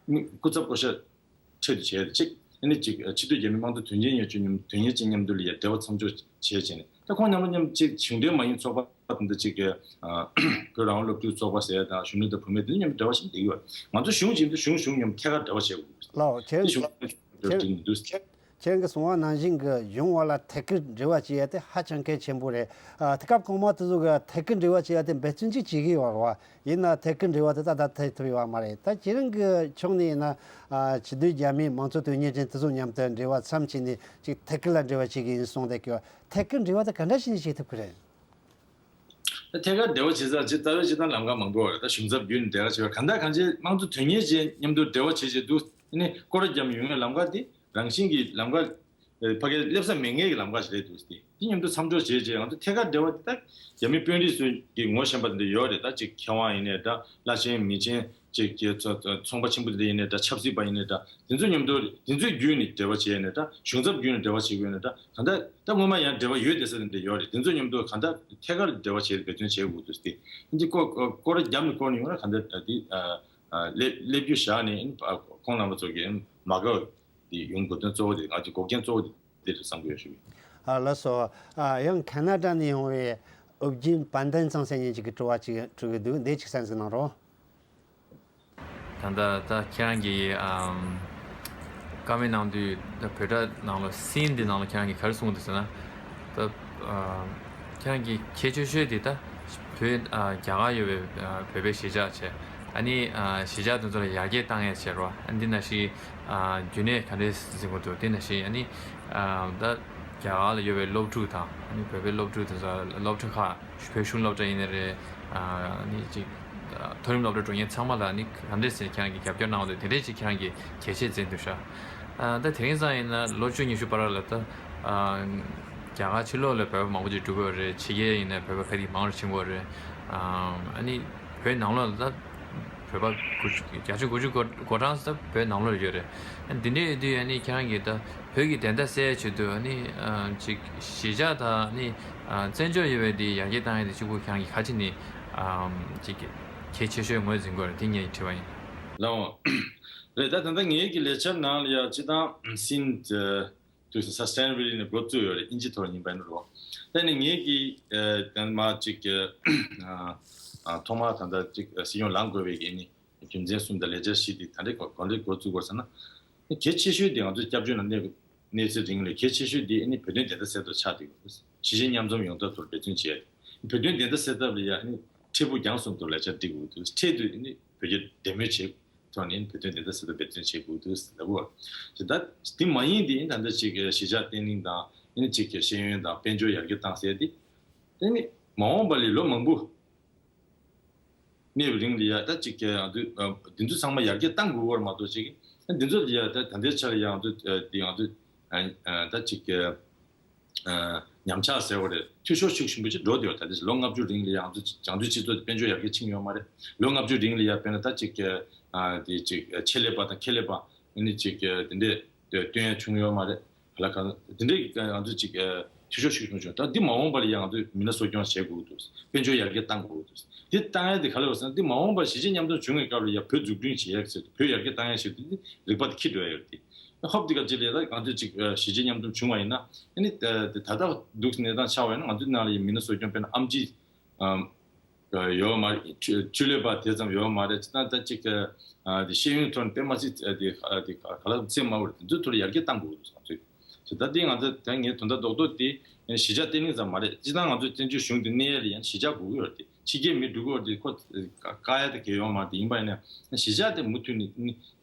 སྐུ་ཚབ་བསྐོ་བཞག་འཕྲལ་དུ་བྱས་ཏེ་གཅིག་ཨ་ནི་གཅིག་ཕྱི་སྡོད་རྒྱ་མི་དམངས་གཙོ་དོན་གཉེར་ཡོད་ཆོས་མཉམ་དོན་གཉེར་ཅན་མཉམ་དུ་ལ་ཡ་འབྲེལ་བ་མཚམས་འཇོག་བྱས་བྱས་ནས་ད་ཁོང་མཉམ་དུ་མཉམ་གཅིག་གཞུང་འབྲེལ་མ་ཡིན་ཚོགས་པ་དང་འདི་གཅིག་གི་བོད་རང་དབང་སློབ་ཕྲུག་ཚོགས་པ་ཟེར་ཡ་དང་གཞོན་ནུ་དང་བུད་མེད་དེ་ཚོ་མཉམ་དུ་འབྲེལ་བ་ཞིག་འདེགས་ཡོད། ང་ཚོ་གཞུང་གཅིག་འདུག་གཞུང་གཞུང་མཉམ་ཐད་ཀར་འབྲེལ་བ་བྱེད་དགོས། ལའོ་ཁྱེད་དེ་གཞུང་ཁྱེད་འགྲིག་མི་འདུག་ཁྱེད་ཁྱེད་ཀྱིས་གསུངས་པ་ནང་བཞིན་གྱི་གཞུང་བར་ལ་ཐད་ཀར་འབྲེལ་བ་བྱེད་ཡ་དེ་ཧ་ཅང་གལ་ཆེན་པོ་རེད། ཨ་དེ་སྐབས་གོང་མ་དེ་ཚོ་གི་ཐད་ཀར་འབྲེལ་བ་བྱེད་ཡ་དེ་འབད་བརྩོན་ཅིག་བྱེད་ཀྱི་ཡོད་རེད་བ། ཡིན་ན་ཐད་ཀར་འབྲེལ་བ་དེ་ད་ལྟ་ཐད་ཐུབ་ཡོད་མ་རེད། ད་ཁྱེད་རང་གི་ཕྱོགས་ནས་ཡིན་ན་ཨ་ཕྱི་སྡོད་རྒྱ་མིའི་དམངས་གཙོ་དོན་གཉེར་ཅན་དེ་ཚོ་མཉམ་དུ་འབྲེལ་བ་མཚམས་བྱས་ནས་ཅིག་ཐད་ཀར་ལ་འབྲེལ་བ་བྱེད་ཀྱི་ཡིན་གསུངས་བསྡད་ཀྱི་ཡོད། ཐད་ཀར་འབྲེལ་བ་དེ་ག་འདྲ་བྱས་ནས་བྱེད་ཐུབ་ཀྱི་རེད། ཐད་ཀར་འབྲེལ་བ་བྱེད་ས་ཅིག་རྩ་བའི་སྤྱིར་བཏང་ལམ་ཁ་མང་པོ་ཡོད་རེད། ད་གཞུང་ཚབ་བརྒྱུད་ནས་འབྲེལ་བ་བྱེད་པ་གང་ལྟར་གང་བྱས་དམངས་གཙོ་དོན་གཉེར་ཅན་མཉམ་དུ་འབྲེལ་བ་བྱེད་བྱེད་དུས་ནི་སྐོར་ར་བརྒྱབ་ཡོང་བའི་ལམ་ཁ་དེ་རང་བཞིན་གྱི་ལམ་ཁ་ཕ་གིར་སླེབས་ས་མེད་མཁན་གྱི་ལམ་ཁ་ཞིག་རེད་འདུག་སྟེ། དེ་མཉམ་དུ་མཚམས་འཇོག་བྱས་རྗེས་ང་ཚོ་ཐད་ཀར་འབྲེལ་བ་དེ་དག་རྒྱ་མི་དཔོན་རིགས་ཚོས་ཀྱི་ངོ་ཤེས་པ་དེ་འདྲ་ཡོད་རེད། ད་ཅིག་མཁས་དབང་ཡིན་ནའི་འདྲ་བླ་ཆེན་མི་ཆེན་ཅིག་གི་ཚོ་ཚོ་ཚོང་པ་ཆེན་པོ་དེ་འདྲ་ཡིན་ནའི་འདྲ་ཆབ་སྲིད་པ་ཡིན་ནའི་འདྲ་དེ་ཚོ་མཉམ་དུ་དེ་ཚོའི་བརྒྱུད་ནས་འབྲེལ་བ་བྱས་ནའི་འདྲ་གཞུང་ཚབ་བརྒྱུད་ནས་འབྲེལ་བ་བྱེད་དགོས་ནའི་འདྲ་གང་ལྟར་ད་སྔོན་མ་ཡང་འབྲེལ་བ་ཡོད་བསྡད་ས་དེ་འདྲ་ཡོད་རེད། དེ་ཚོ་མཉམ་དུ་གང་ལྟར་ཐད་ཀར་འབྲེལ་བ་བྱས་འབད་བརྩོན་བྱེད་དགོས་འདུག་སྟེ། འདི་སྐོར་སྐོར་ར་བརྒྱབ་ནས་སྐོར་ནས་ཡོང་ན་གང་ལྟར་ད་འདི་སླེབས་སླེབས་རྒྱུ་བཞག་ནས་ཁོང་རྣམ་པ་ཚོ་གི་མ་དགའ་བ་དེ་ཡོང་དགོས་དོན་གཙོ་བོ་དེ་ང་ཚོའི་འགོག་རྐྱེན་གཙོ་བོ་དེ། དེ་རེད་བསམ་གྱི་ཡོད་ཞུ་གི། ཨ་ལགས་སོ། ཨ་ཡང་ཁ་ན་ཌ་ནས་ཡོང་བའི་ཨོ་རྒྱན་པན་ཏན་ཚང་ཟེར་མཁན་ཅིག་གིས་དྲི་བ་ཅིག་དྲི་གི་འདུག་འདི་ཅིག་གསན་གཟིགས་གནང་རོགས། ད་ལྟ་ད་ཁྱེད་རང་གི་ཨམ་བཀའ་མོལ་གནང་དུས་ད་བོད་སྒྲ་ནང་ལ་སིན་འདི་ནང་ལ་ཁྱེད་རང་གིས་ག་རེ་གསུངས་འདུག་ཟེར་ན། ད་ཨ་ཁྱེད་རང་གི་གལ་ཆེ་ཤོས་དེ་ད་བོད་ཨ་རྒྱ་གར་ཡོད་པའི་ཨ་བོད་པའི་གཞིས་ཆགས་བྱས། ཨ་ནི་ཨ་གཞིས་ཆགས་དེ་ཚོ་ལ་ཡར་རྒྱས་བཏང་ཡས་བྱས་རོགས། ཨ་འདི་ན་ཞིག་ཨ་རྒྱུན་གནས་ག་འདྲས་འཛིན་དགོས་འདུག་དེ་ནང་བཞིན་ཨ་ནི་ཨ་ད་རྒྱ་གར་ལ་ཡོད་པའི་སློབ་ཕྲུག་དང་ཨ་ནི་བོད་པའི་སློབ་ཕྲུག་དེ་ཚོ་སློབ་གྲྭ་ཁག་བོད་གཞུང་སློབ་གྲྭ་ཡིན་ནའི་རེད། ཨ་ནི་ཅིག་མཐོ་རིམ་སློབ་གྲྭ་འགྲོ་མཁན་ཚང་མ་ལ་ཨ་ནི་ག་འདྲས་ཟེར་ཁྱེད་རང་གིས་རྒྱབ་སྐྱོར་གནང་བ་འདུག་དེ་འདྲས་ཅིག་ཁྱེད་རང་གིས་གལ་ཆེ་བརྩིས་འདུག་ཤག་ཨ་ད་དེ་རིང་སང་ཡིན་ན་ལོ་བཅུ་ཉི་ཤུ་བར་ལ་ད་ཨ་རྒྱ་གར་ཕྱི་ལོགས་ལ་བོད་པ་མང་པོ་ཅིག་འགྲོ་གི་ཡོད་རེད། ཕྱི་རྒྱལ་ཡིན་ན་བོད་པ་ཕལ་ཆེར་མང་རུ་ཕྱིན་གི་ཡོད་རེད། ཨ་ནི་བོད་ནང་ལོགས་ལ་ད་བོད་པ་དགུ་བཅུ་བརྒྱ་ཆ་དགུ་བཅུ་གོ་གོ་གྲངས་ད་བོད་ནང་ལོགས་ལ་ཡོད་རེད། ཨ་ནི་འདི་འདྲའི་ཡོད་དུས་ཨ་ནི་ཁྱེད་རང་གིས་ད་བོད་ཀྱི་བདེན་མཐའ་གསལ་ཆེད་དུ་ཨ་ནི་ཨ་ཅིག་གཞིས་ཆགས་དང་ཨ་ནི་ཨ་བཙན་བྱོལ་ཡོད་པའི་འདི་ཡར་རྒྱས་བཏང་ཡས་དེ་གཅིག་པུ་ཁྱེད་རང་གིས་ག་ཅི་ནས་ཨ་ཅིག་གལ་ཆེ་ཤོས་ངོས་འཛིན་དགོས་རེད། དེ་ངའི་དྲི་བ་ཡིན། ལགས་འོང་། རེད། ད་ད་ལྟ་ངའི་གི་ལས་འཆར་ནང་ལ་ཡ་སྤྱིར་བཏང་སིན་དུས་སུ་སས་ཊེ་ནེ་བི་ལི་ཊི་ནས་འགོ་བཙུགས་ཡོད་རེད། ཨིན་ཇི་ཐོག་ཡིན་པ་ཡིན་རོགས། ད་ནི་ངེད་ཀྱིས་ཨ་ད་མ་ཅིག་ཨ་ཨ་ཐོག་མར་ད་ལྟ་ཅིག་ཨ་སྲིད་སྐྱོང་ལངས་དགོས་པའི་གི་ནི་རྒྱུ་མཚན་གསུམ་དང་ལས་འཆར་བཞི་དེ་ད་ལྟ་ག་ག་འདྲ་འགོ་བཙུགས་དགོས་ཟེར་ན། གལ་ཆེ་ཤོས་དེ་ང་ཚོ་སྐྱབས་བཅོལ་ནང་གནས་གནས་ཚུལ་རིང་ལ་གལ་ཆེ་ཤོས་དེ་ནི་བོད་དོན་བདེན་མཐའ་གསལ་ཐབས་ཆགས་བསྡད་ཡོད། གཞིས་བྱེས་མཉམ་འཛོམས་ཡོང་ཐབས་ཐོག་འབད་བརྩོན་བྱས། བོད་དོན་བདེན་མཐའ་གསལ་ཐབས་ལ་ཡ་ནི་འཕྲལ་ཕུགས་རྒྱང་གསུམ་དུ་ལས་འཆར་སྒྲིག་དགོས་འདུག་འཕྲལ་དུ་ནི་བོད་རྒྱ་འབྲེལ་མོལ་བྱེད་ཐོག་ནས་བོད་དོན་བདེན་མཐའ་གསལ་ཐབས་འབད་བརྩོན་བྱེད་དགོས་འདུག་ཟེར་ལབ་པ། དེ་ད་དེ་མ་ཡིན་དེ་ད་ལྟ་ཅིག་གཞིས་ཆགས་བརྟན་ལྷིང་དང་ཨ་ནི་ཅིག་ཤེས་ཡོན་དང་དཔལ་འབྱོར་ཡར་རྒྱས་བཏང་ཟེར་དེ། དེ་ནི་མ་འོངས་པ་ལ་ལོ་མང་པོ་གནས་པའི་རིང་ལ་ཡ་ད་ཅིག་ང་ཚོས་འདི་ཚོ་ཚང་མ་ཡར་རྒྱས་གཏང་དགོས་པར་མ་གཏོགས་ཅིག་འདི་ཚོ་ལ་ཡ་ད་ད་ལྟའི་ཆར་ཡ་ང་ཚོས་འདི་ང་ཚོས་ད་ཅིག་ཉམས་ཆག་ཟེར་བ་རེད། འཐུས་ཤོར་ཤུགས་ཆེན་པོ་ཅིག་འགྲོ་བསྡད་ཡོད། ད་ལྟ་ལོ་ལྔ་བཅུ་རིང་ལ་ཡ་ང་ཚོ་རྒྱང་སྡོད་སྤྱི་ཚོགས་དཔལ་འབྱོར་ཡར་རྒྱས་ཕྱིན་ཡོད་མ་རེད། ལོ་ལྔ་བཅུ་རིང་ལ་ཡ་དཔེར་ན་ད་ཅིག་འདི་ཅིག་ཆེད་ལས་པ་དང་ཁྱད་ལས་པ་ཨ་ནི་ཅིག་དེ་འདྲས་སྟོན་ཡ་བྱུང་ཡོད་མ་རེད། ག་ལ་གང་དེ་འདྲའི་ང་ཚོ་ཅིག་ཨ་འཐུས་ཤོར་ཤུགས་ཆུང་ཆུང་། ད་འདི་མ་འོངས་པ་ལ་ཡང་ང་ཚོས་མི་སྣ་གསོ་སྐྱོང་བྱེད་དགོས་འདུག་དཔལ་འབྱོར་ཡར་རྒྱས་གཏང་དགོས་འདུག་འདི་གཏང་ཡ་དེ་ག་ལ་ཡོད་ཟེར་ན། འདི་མ་འོངས་པར་གཞིས་བྱེས་མཉམ་འཛོམས་བྱུང་བའི་སྐབས་ལ་ཡ་བོད་འཛུགས་སྐྲུན་བྱེད་ཡག་ཟེར་བོད་ཡར་རྒྱས་གཏང་ཡག་ཞིག་འདི་རིག་པ་དེ་འཁྱེར་འགྲོ་ཡ་ཡོད་དེ། ཧོབ་འདི་ག་ཅིག་ལས་ད་ང་ཚོས་ཅིག་གཞིས་བྱེས་མཉམ་འཛོམས་བྱུང་བ་ཡིན་ན་ཨ་ནི་ད་ད་ལྟ་འདུག་གནས་སྟངས་ཆགས་པ་ཡིན་ན་ང་ཚོའི་ནང་ལ་ཡ་མི་སྣ་གསོ་སྐྱོང་དཔེར་ན་ཨེམ་ཆི་ཨམ། ཡོད་མ་རེད། ཆུ་ཆུ་ལས་པ་དེ་ཙམ་ཡོད་མ་རེད། ཅི་ད་ད་ཅིག་ཨ་དེ་ཤེས་ཡོན་ཐོག་ནས་དཔེ་མ་སྲིད་ཨ་དེ་ཨ་དེ་ག་ལ་ཚད་མ་འོར་དེ་ཚོ་ཐོག་ལ་ཡར་རྒྱས་གཏང་དགོས་འདུག་ང་ཚོས། ད་དེ་ང་ཚོ་ད་ངའི་དོན་དག་རྡོག་རྡོག་དེ་གཞིས་ཆགས་བརྟན་ལྷིང་ཙམ་མ་རེད། སྤྱིར་བཏང་ང་ཚོ་བཙན་བྱོལ་གཞུང་དེ་གནས་ཡ་ལ་ཡང་གཞིས་ཆགས་དགོས་ཀྱི་ཡོད་རེད་དེ། ཕྱི་རྒྱལ་མི་འགྲོ་གི་ཡོད་རེད་དེ་ཁོ་བཀག་ཡ་དེ་གལ་ཡོད་མ་རེད། ཡིན་པ་ཡིན་ན་གཞིས་ཆགས་དེ་མུ་མཐུད་ནས་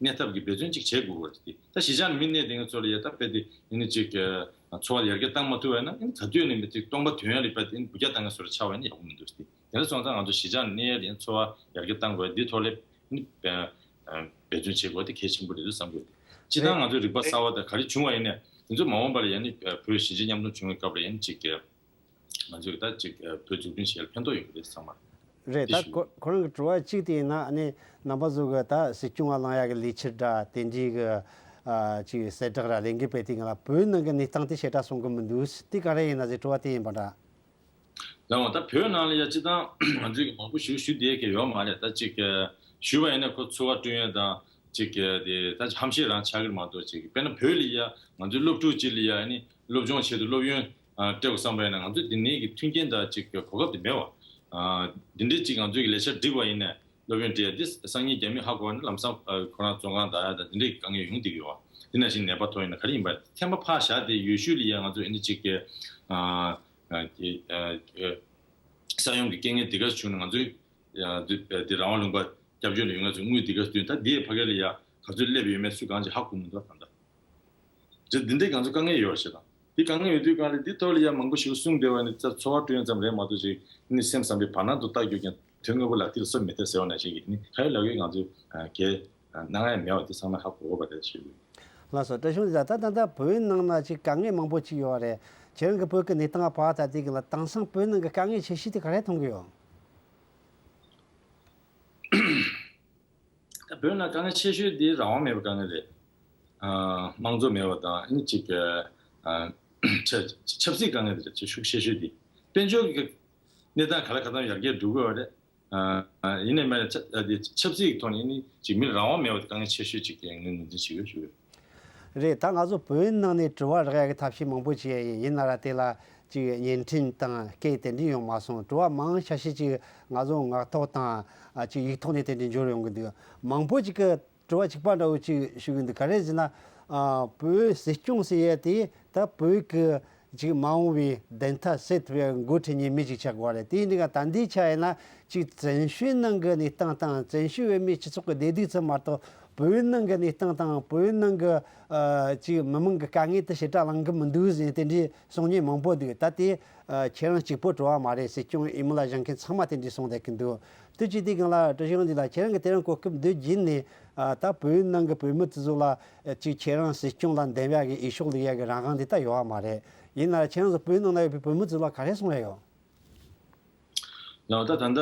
གནས་ཐབས་ཀྱི་འབད་བརྩོན་ཅིག་བྱེད་དགོས་ཀྱི་རེད་དེ། ད་གཞིས་ཆགས་ནས་མི་གནས་དེ་ཚོ་ལ་ཡ་ད་དཔེ་དེ་ཡིན་ན་ཅིག་འཚོ་བ་ཡར་རྒྱས་བཏང་མ་ཐུབ་པ་ཡིན་ན་ག་དུས་ནས་མི་ཚེ་སྟོང་པ་དོན་ཡ་ལ་དཔེ་དེ་འབུད་རྒྱག་བཏང་ཡ་བཟོ་འདྲ་ཆགས་པ་ཡིན་ན་ཡག་པོ་མི་འདུག་དེ། དེ་འདྲ་སོང་ཙང་ང་ཚོ་གཞིས་ཆགས་ནས་གནས་ཡ་དེ་འཚོ་བ་ཡར་རྒྱས་བཏང་དགོས་ཡ་འདི་ཐོག་ལ་ནི་འབད་བརྩོན་བྱེད་དགོས་ཡ་དེ་གལ་ཆེན་པོ་རེད་འདུག་བསམ་གྱི་ཡོད། སྤྱིར་བཏང་ང་ཚོའི་རིག་པ་གསར་བ་དང་ག་རེ་བྱུང་བ་ཡིན་ནའི་དེ་ཚོ་མ་འོངས་པ་ལ་ཡ་ནི་བོད་གཞིས་བྱེས་མཉམ་འཛོམས་བྱུང་བའི་སྐབས་ལ་ཡ་ནི་ཅིག་ང་ཚོས་ད་ཅིག་བོད་འཛུགས་སྐྲུན་བྱེད་ཡ་ལ་ཕན་ཐོགས་ཡོང་གི་རེད་བསམ་པ་རེད། ད་ཁོ་ཁོ་རང་གི་དྲི་བ་གཅིག་དེ་ཡིན་ན་ཨ་ནི་རྣམ་པ་ཚོ་གི་ད་སྲིད་སྐྱོང་ལ་གནང་ཡ་གི་ལས་འཆར་འདྲ་དེ་འདྲའི་གི་ཨ་ཅིག་གསལ་བསྒྲགས་ར་ལས་འགུལ་སྤེལ་དུས་ང་ལ་བོད་ནང་གི་གནས་སྟངས་དེ་ཞེ་དྲག་གསུང་གི་མི་འདུག་དེ་ག་རེ་ཡིན་ན་ཟེར་དྲི་བ་དེ་ཡིན་པ་འདྲ། ལགས་འོང་། ད་བོད་ནང་ལ་ཡ་སྤྱིར་བཏང་ང་ཚོས་ཀྱི་མང་པོ་ཞིག་ཞུ་བསྡད་ཀྱི་ཡོད་མ་རེད། ད་ཅིག་ཞུ་བ་ཡིན་ན་ཁོ་ཚོར་བ་སྐྲུན་ཡ་དང་ཅིག་དེ་ད་ཧམ་བཤད་རང་ཆགས་ཀྱི་མ་གཏོགས་ཅིག་དཔེར་ན་བོད་ལ་ཡ་ང་ཚོའི་སློབ་ཕྲུག་ཅིག་ལ་ཡ་ནི་སློབ་སྦྱོང་ཆེད་དུ་སློབ་ཡོན་སྤྲད་དགོས་བསམ་པ་ཡིན་ན་ང་ཚོས་དེ་ནས་ཀྱི་མཐུན་རྐྱེན་དང་ཅིག་གོ་སྐབས་དེ་མེད་པ། འདི་འདྲའི་ཅིག་ང་ཚོས་ཀྱི་ལས་འཆར་བསྒྲིགས་པ་ཡིན་ན་སློབ་ཡོན་སྤྲད་ཡ་འདི་སང་ཉིན་རྒྱ་མིས་ཧ་གོ་བ་ནི་ལམ་སང་ཁོ་རང་བཙོན་ཁང་བདག་ཡ་དང་འདི་འདྲའི་དཀའ་ངལ་ཡོང་བསྡད་ཀྱི་ཡོད་པ། དེ་ནང་བཞིན་ནད་པ་ཐོན་ཡིན་ན་ག་རེ་ཡིན་པ་ཚན་པ་ཕར་བཞག་སྟེ་ཡུལ་ཤུལ་ལ་ཡ་ང་ཚོས་ཨ་ནི་ཅིག་གི་ཨ་ཨ་ཨ་ས་ཡོམ་གྱི་རྐྱེན་ངན་འདི་ག་བྱུང་ན་ང་ཚོས་ཡ་འདི་འདི་རང་དབང་ལུང་པ་སྐྱབས་བཅོལ་ནས་ཡོང་ང་ཚོས་དངུལ་འདི་ག་བསྟུན་ད་འདིའི་ཕ་གི་ལ་ཡ་ག་ཚོད་སླེབས་ཡོད་མེད་སུ་གང་ཅིག་ཧ་གོ་མི་འདུག་ད་ལྟ། ཅེས་འདི་འདྲའི་ང་ཚོ་དཀའ་ངལ་ཡོད་པ་ཞིག་དང་། འདི་དཀའ་ངལ་ཡོད་དུས་གང་ལ་འདི་ཐོག་ལ་ཡང་མང་པོ་ཞིག་གསུངས་བསྡད་པ་ནི་རྩ་ཚོར་བ་སྐྲུན་ཙམ་རེད་མ་གཏོགས་ཅིག་ནི་སེམས་བསམ་པའི་བར་སྣང་དུ་བལྟ་རྒྱུ་ཀྱང་དོན་དངོས་པོ་ལག་མཐིལ་སོ་མི་ཐེབས་ཟེར་བ་ནང་བཞིན་གྱི་ནི་ཁ་ཡོད་ལག་ཡོད་ང་ཚོས་གལ་གནང་ཡ་མེད་པ་འདི་ཚང་མས་ཧ་གོ་དགོས་པ་རེད་ཞུ་གི་ཡོད། ལགས་སོ། བཀྲ་ཤིས་ལགས། ད་ད་ལྟ་བོད་ནང་ན་ཅིག་དཀའ་ངལ་མང་པོ་ཅིག་ཡོད་རེད། ཁྱེད་རང་གི་བོད་ཀྱི་གནས་སྟངས་ཕར་ལྟ་དུས་ཀྱི་ལ་དེང་སང་བོད་ནང་གི་དཀའ་ངལ་ཆེ་ཤོས་དེ་ག་རེ་མཐོང་གི་ཡོད། ད་བོད་ནང་དཀའ་ངལ་ཆེ་ཤོས་དེ་རང་དབང་མེད་པའི་དཀའ་ངལ་རེད། ཨ་དམངས་གཙོ་མེད་པ་དང་ཨ་ནི་གཅིག་གི་ཨ་ཆབ་ཆབ་སྲིད་དཀའ་ངལ་དེ་རེད། ཤུགས་ཆེ་ཤོས་དེ་དཔལ་འབྱོར་གྱི་གནས་སྟངས་ག་ལ་ག་ཚང་ཡར་རྒྱས་འགྲོ་གི་ཡོད་རེད། ཨ་ཡིན་ནའི་མ་ཆབ་ཨ་དེ་ཆབ་སྲིད་ཀྱི་ཐོག་ནས་ནི་གཅིག་མི་རང་དབང་མེད་པ་དེ་དཀའ་ངལ་ཆེ་ཤོས་གཅིག་གི་ངོས་ངོས་འཛིན་བྱེད་ཡོད་ཞུ་གི་ཡོད། རེད། ད་ང་ཚོ་བོད་ནང་ནས་དྲི་བ་རག་ཡ་གི་ཐབས་ཤེས་མང་པོ་བྱས་ཡིན། ཡིན་ན་ར་དེ་ལ་ཅིག་བརྙན་འཕྲིན་དང་སྐད་དེ་འདྲ་ཡོང་མ་སོང་། དྲི་བ་མང་ཆ་ཤས་ཅིག་ང་ཚོ་ངག་ཐོག་དང་ཨ་ཅིག་ཡིག་ཐོག་ནས་དེ་འདྲ་འབྱོར་ཡོང་གི་འདུག་མང་པོ་ཅིག་གི་དྲི་བ་གཅིག་པ་འདྲ་བོ་ཅིག་ཞུ་གི་འདུག་ག་རེ་ཟེར་ན་ཨ་བོད་སྲིད་སྐྱོང་ཟེར་ཡ་དེ་ད་བོད་ཀྱི་ཅིག་མ་འོངས་པའི་བདེན་མཐའ་གསལ་ཐུབ་ཡ་འགོ་ཁྲིད་མཁན་མི་ཅིག་ཆགས་དགོས་རེད། དེ་ཡིན་དུས་ད་ལྟའི་ཆ་ཡིན་ན་ཅིག་བཙན་བྱོལ་ནང་གི་གནས་སྟངས་དང་བཙན་བྱོལ་བོད་མིའི་སྤྱི་ཚོགས་ཀྱི་བདེ་སྡུག་ཙམ་མ་གཏོགས་བོད་ནང་གི་གནས་སྟངས་དང་བོད་ནང་གི་ཨ་ཅིག་མི་མང་གི་དཀའ་ངལ་དེ་ཞེ་དྲག་ལངས་གི་མི་འདུག་ཟེར་དེ་འདྲའི་གསུང་མཁན་མང་པོ་འདུག་ད་དེ་ཨ་ཁྱེད་རང་གཅིག་པོ་དྲི་བ་མ་རེད། སྲིད་སྐྱོང་ཨི་མི་ལ་བཞེངས་མཁན་ཚང་མ་དེ་འདྲའི་གསུང་བསྡད་ཀྱི་འདུག་དུས་ཅི་དེ་སྒང་ལ་བཀྲ་ཤིས་དབང་འདུས་ལགས། ཁྱེད་རང་གི་དེ་རིང་གོ་སྐབས་འདི་བརྒྱུད་ནས་ཨ་ད་བོད་ནང་གི་བོད་མི་དེ་ཚོ་ལ་ཨ་ཅིག་ཁྱེད་རང་སྲིད་སྐྱོང་ལ་འདེམས་ཡ་གི་འོས་ཤོག་ལེན་ཡ་གི་རང་དབང་འདི་ད་ཡོད་པ་མ་རེད། ཡིན་ན་ཁྱེད་རང་ཚོ་བོད་ནང་ལ་ཡོད་པའི་བོད་མི་ཚོ་ལ་ག་རེ་གསུང་ཡ་ཡོད། ལགས། ད་ད་ལྟ་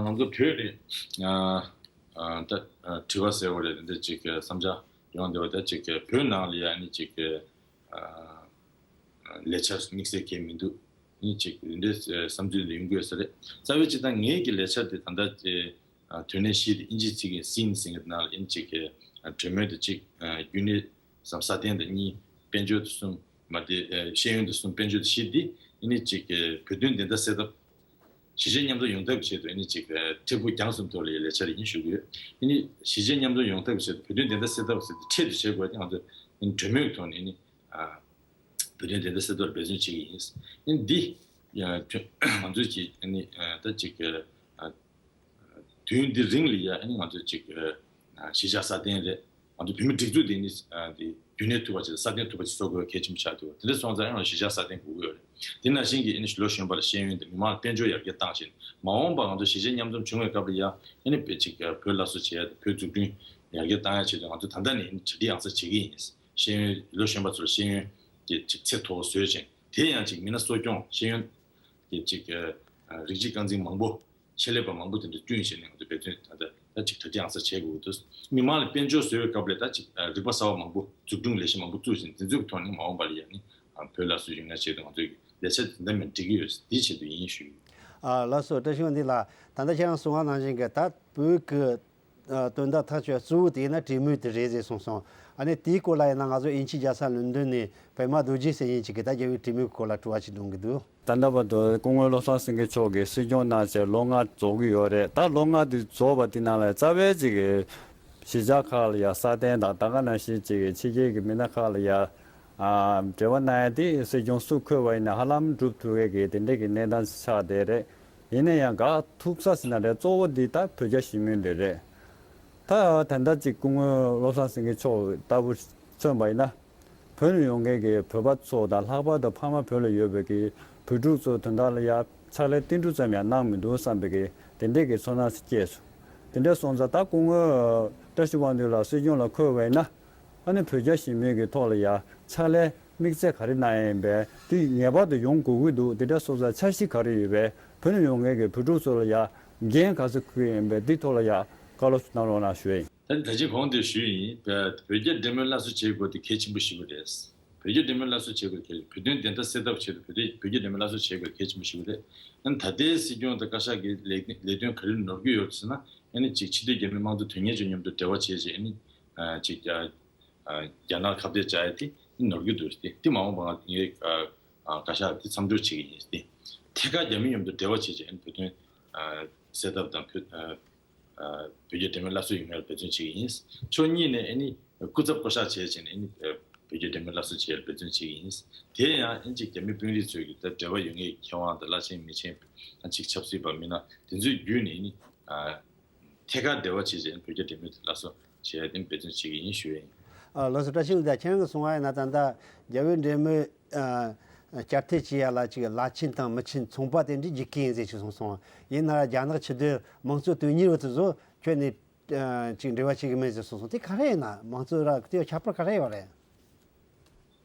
ང་ཚོ་བོད་རེད། ད་དྲི་བ་ཟེར་བ་རེད། འདི་ཅིག་བསམ་འཆར་ཡོང་བསྡད་པ་ད་ཅིག་བོད་ནང་ལ་ཡ་ནི་ཅིག་ལས་འཆར་དམིགས་བསལ་གང་མི་འདུག་ནི་ཅིག་འདི་འདྲའི་བསམ་ཚུལ་འདི་ཡོང་གི་ཡོད་ས་རེད། རྩ་བའི་སྤྱིར་བཏང་ངེད་ཀྱི་ལས་འཆར་དེ་ད་ལྟ་དོན་ལས་གཞི་དེ་ཨིན་ཇི་ཚིག་གི་སིན་ཟེར་གྱི་ནང་ལ་ཨིན་ཅིག་གྲོས་མོལ་དེ་གཅིག་རྒྱུན་གནས་སམ་སྲ་བརྟན་དེ་གཉིས། དཔལ་འབྱོར་དེ་གསུམ། མ་དེ་ཤེས་ཡོན་དེ་གསུམ། དཔལ་འབྱོར་དེ་བཞི། འདི་ཨ་ནི་གཅིག་བོད་དོན་བདེན་མཐའ་གསལ་ཐབས། གཞིས་བྱེས་མཉམ་འཛོམས་ཡོང་ཐབས་ཆེད་དུ་ཨ་ནི་གཅིག་འཕྲལ་ཕུགས་རྒྱང་གསུམ་ཐོག་ལ་ལས་འཆར་ཡིན་ཞུ་གི་ཡོད། ཨ་ནི་གཞིས་བྱེས་མཉམ་འཛོམས་ཡོང་ཐབས་ཆེད་དུ་བོད་དོན་བདེན་མཐའ་གསལ་ཐབས་ཟེར་དེ་འཕྲལ་དུ་བྱེད་དགོས་དེ་ང་ཚོ་ཨ་ནི་གྲོས་མོལ་གྱི་ཐོག་ནས་ཨ་ནི་བོད་དོན་བདེན་མཐའ་གསལ་ཐབས་འབད་བརྩོན་བྱེད་ཀྱི་ཡིན། ཨ་ནི་འདི་ང་ཚོས་ཀྱི་ཨ་ནི་ད་གཅིག་དུས་ཡུན་འདི་རིང་ལ་ཡ་ཨ་ནི་ང་ཚོས་ཅིག་གཞིས་ཆགས་སྲ་བརྟན་རེད། ང་ཚོ་བོད་མི་སྒྲིག་འཛུགས་འདི་ནི་འདི་རྒྱུན་གནས་ཐུབ་པ་ཅིག་དང་སྲ་བརྟན་ཐུབ་པ་ཅིག་བཟོ་དགོས་གལ་ཆེན་པོ་ཆགས་འདུག་དེ་འདྲ་སོང་ཙང་ཡང་གཞིས་ཆགས་སྲ་བརྟན་དགོས་ཀྱི་ཡོད་རེད། དེ་ནང་བཞིན་གྱི་ཨ་ནི་ལོ་གཞོན་པ་ལ་ཤེས་ཡོན་དང་མི་མང་ལ་དཔལ་འབྱོར་ཡར་རྒྱས་བཏང་བཞིན་མ་འོངས་པ་ང་ཚོ་གཞིས་བྱེས་མཉམ་འཛོམས་བྱུང་བའི་སྐབས་ལ་ཡ་ཨ་ནི་དཔེ་ཅིག་བོད་སླར་གསོ་བྱེད་ཡ་དང་བོད་འཛུགས་སྐྲུན་ཡར་རྒྱས་བཏང་ཡ་ཆེད་དུ་ང་ཚོ་ད་ལྟ་ནས་ཨ་ནི་གྲ་སྒྲིག་ཡང་སེ་བྱེད་ཀྱི་ཡིན། ཤེས་ཡོན་ལོ་གཞོན་པ་ཚོར་ཤེས་ཡོན་གྱི་ཅིག་ཚད་མཐོ་བོ་བཟོས་ཤིང་དེ་ཡང་ཅིག་མི་སྣ་གསོ་སྐྱོང་ཤེས་ཡོན་གྱི་ཅིག་རིགས་གཅིག་རྐང་འཛིན་མང་པོ་ཆེད་ལས་པ་མང་པོ་དེ་འདྲ་བསྐྲུན་བྱས་ནས་ང་ཚོ་འབད་བརྩོན་ད་ལྟ་ད་ཅིག་གྲ་སྒྲིག་ཡང་སེ་བྱེད་དགོས་འདུག་མི་མང་ལ་དཔལ་འབྱོར་བཟོ་བའི་སྐབས་ལ་ད་ཅིག་རིག་པ་གསར་བ་མང་པོ་འཛུགས་སྐྲུན་ལས་གཞི་མང་པོ་བཙུགས་ཤིང་དེ་ཚོའི་ཐོག་ནས་མ་འོངས་པ་ལ་ཡ་ནི་བོད་སླར་གསོ་ཡོང་ཡ་ཆེད་དུ་ང་ཚོས་ལས་འཆར་དེ་འདྲ་མིན་སྒྲིག་གི་ཡོད། འདི་ཆེད་དུ་ཡིན་ཞུ། ཨ་ལགས་སོ། བཀྲ་ཤིས་དབང་འདུས་ལགས། ད་ལྟ་ཁྱེད་རང་གསུངས་པ་ནང་བཞིན་གྱི་ད་བོད་ཀྱི་ཨ་དོན་དག་ཐག་གཅོད་གཙོ་བོ་དེ་ཡིན་ན་གྲོས་མོལ་དེ་རེད་ཟེར་གསུངས་སོང་། ཨ་ནི་དེའི་སྐོར་ལ་ཡིན་ན་ང་ཚོ་དབྱིན་ཇིའི་རྒྱལ་ས་ལོན་ཌོན་ནས་པད་མ་རྡོ་རྗེ་ཟེར་མཁན་ཅིག་གིས་ད་རྒྱལ་བའི་གྲོས་མོལ་སྐོར་ལ་དྲི་བ་ཅིག་འདྲི་གི་འདུག་ད་ལྟ་བར་དུ་སྐུ་ངོ་བློ་བཟང་སེང་གེ་མཆོག་གིས་སྲིད་སྐྱོང་གནང་བྱས་ལོ་ལྔ་རྫོགས་ཀྱི་ཡོད་རེད། ད་ལོ་ལྔ་དེ་རྫོགས་པ་དེ་ནང་ལ་རྩ་བའི་ཅིག་གི་གཞིས་ཆགས་ཁག་ལ་ཡ་སྲ་བརྟན་དང་ད་ག་ནང་བཞིན་ཅིག་གི་ཕྱི་རྒྱལ་གྱི་མི་སྣ་ཁག་ལ་ཡ་ཨ་འབྲེལ་བ་གནང་ཡ་དེ་སྲིད་སྐྱོང་སུ་འཁོད་པ་ཡིན་ན་ཧ་ལམ་འགྲུབ་ཐུབ་ཡས་ཀྱི་དེ་འདྲས་ཀྱི་གནས་སྟངས་ཆགས་བསྡད་རེད། ཡིན་ན་ཡང་དགའ་ཐུག་ས་ཟེར་ན་རེད། གཙོ་བོ་འདི་ད་བོད་རྒྱ་ཞི་མོལ་འདི་རེད། ད་ད་ལྟ་ཅིག་སྐུ་ངོ་བློ་བཟང་སེང་གེ་མཆོག་ལྟ་བུ་མཚོན་པ་ཡིན་ན། བོད་ནས་ཡོང་མཁན་གྱི་བོད་པ་ཚོ་དང་། ལྷག་པར་དུ་ཕ་མ་བོད་ལ་ཡོད་པའི་གི་བོད་ཕྲུག་ཚོ་དོན་དག་ལ་ཡ་ཕྱག་ལས་ཏིལ་འབྲུ་ཙམ་ཡང་གནང་མི་འདུག་བསམ་པའི་གི་དེ་འདྲའི་གི་ཚོར་སྣང་སྐྱེས་སོང་། དེ་འདྲ་སོང་ཙང་ད་སྐུ་ངོ་བཀྲ་ཤིས་དབང་འདུས་ལགས་སྲིད་སྐྱོང་ལ་འཁོད་པ་ཡིན་ན། ཨ་ནི་བོད་རྒྱ་ཞི་མོལ་གྱི་ཐོག་ལ་ཡ་ཕྱག་ལས་དམིགས་བསལ་ག་རེ་གནང་ཡ་ཡིན་པས། དེ་ངེས་པར་དུ་ཡོང་དགོས་ཀྱི་འདུག་དེ་འདྲ་སོང་ཙང་འཆར་གཞི་ག་རེ་ཡོད་པས། བོད་ནས་ཡོང་མཁན་གྱི་བོད་ཕྲུག་ཚོ་ལ་ཡ་འགན་ག་ཚོད་འཁུར་གྱི་ཡིན་པས། དེའི་ཐོག་ལ་ཡ་བཀའ་སློབ་གནང་རོགས་གནང་ཞུ་ཡ་ཡིན། ད་ད་ཅི་གོང་དུ་ཞུས་ཡིན། བོད་རྒྱ་འབྲེལ་མོལ་སླར་གསོ་བྱེད་དགོས་དེ་གལ་ཆེན་པོ་ཞིག་རེད། བོད་རྒྱ་འབྲེལ་མོལ་སླར་གསོ་བྱེད་དགོས་གལ། བོད་དོན་བདེན་མཐའ་གསལ་ཐབས་ཆེད་དུ་བོད་དོན་བོད་རྒྱ་འབྲེལ་མོལ་སླར་གསོ་བྱེད་དགོས་གལ་ཆེན་པོ་ཞིག་རེད། ཨ་ནི་ད་ལྟའི་སྲིད་སྐྱོང་དང་བཀའ་ཤག་གི་ལས་ལས་དོན་ག་རེ་ནོར་གྱི་ཡོད་ཟེར་ན། ཨ་ནི་ཅིག་ཕྱི་སྡོད་རྒྱ་མི་དམངས་གཙོ་དོན་གཉེར་ཚོ་མཉམ་དུ་འབྲེལ་བ་བྱས་བྱས། ཨ་ནི་ཨ་ཅིག་ཨ་ཨ་རྒྱ་ནག་ཁ་གཏད་བཅག་ཡ་དེ་ནོར་གྱི་འདུག་སྟེ། དེ་མ་འོངས་པ་ང་ངའི་ཨ་ཨ་བཀའ་ཤག་དེ་མཚམས་འཇོག་བྱེད་ཀྱི་ཡིན་སྟེ། ཐད་ཀར་རྒྱ་མི་མཉམ་དུ་འབྲེལ་བ་བྱས་བྱས། ཨ་ནི་བོད་དོན་ཨ་གསལ་ཐབས་དང་། བོད་ཨ་ཨ་བོད་རྒྱ་འབྲེལ་མོལ་སླར་གསོ་ཡོང་ཡར་འབད་བརྩོན་བྱེད་ཀྱི་ཡིན། ཕྱོགས་གཉིས་ནས་ཨ་ནི་སྐུ་ཚབ་བསྐོ་གཞག་བྱས་བྱས་ནས། ཨ་ནི་ཨ་བོད་རྒྱ་འབྲེལ་མོལ་སླར་གསོ་བྱེད་ཡར་འབད་བརྩོན་བྱེད་ཀྱི་ཡིན། དེ་ཡང་ཨ་ནི་ཅིག་རྒྱ་མི་དཔོན་རིགས་ཚོས་ཀྱི་ད་འབྲེལ་བ་ཡོད་མཁན་མཁས་དབང་དང་བླ་ཆེན་མི་ཆེན། ཨ་ཅིག་ཆབ་སྲིད་པ་མི་སྣ་དེ་ཚོའི་བརྒྱུད་ནས་ཨ་ནི་ཨ་ཐད་ཀར་འབྲེལ་བ་བྱས་བྱས། ཨ་ནི་བོད་རྒྱ་འབྲེལ་མོལ་དེ་སླར་གསོ་བྱེད་ཡ་དེ་འབད་བརྩོན་བྱེད་ཀྱི་ཡིན་ཞུ་ཡ་ཡིན། ཨ་ལགས་སོ། བཀྲ་ཤིས་ལགས། ཁྱེད་རང་གིས་གསུངས་པ་ཡིན་ན། ད་ལྟ་རྒྱ་བོད་འབྲེལ་མོལ་ཨ་བསྐྱར་ཐད་བྱེད་ཡ་ལ་ཅིག་བླ་ཆེན་དང་མི་ཆེན་ཚོང་པ་དེ་འདྲ་རྒྱུག་གི་ཡིན་ཟེར་ཅིག་གསུངས་སོང་། ཡིན་ན་རྒྱ་ནག་ཕྱི་སྡོད་དམངས་གཙོ་དོན་གཉེར་བ་དེ་ཚོ་ཁྱོན་ནས་ཨ་ཅིག་འབྲེལ་བ་བྱེད་ཀྱི་མེད་ཟེར་གསུངས་སོང་། དེ་ག་རེ་ཡིན་ན། དམངས་གཙོ་ར་དེ་ཁྱད་པར་ག་རེ་ཡོད་རེད།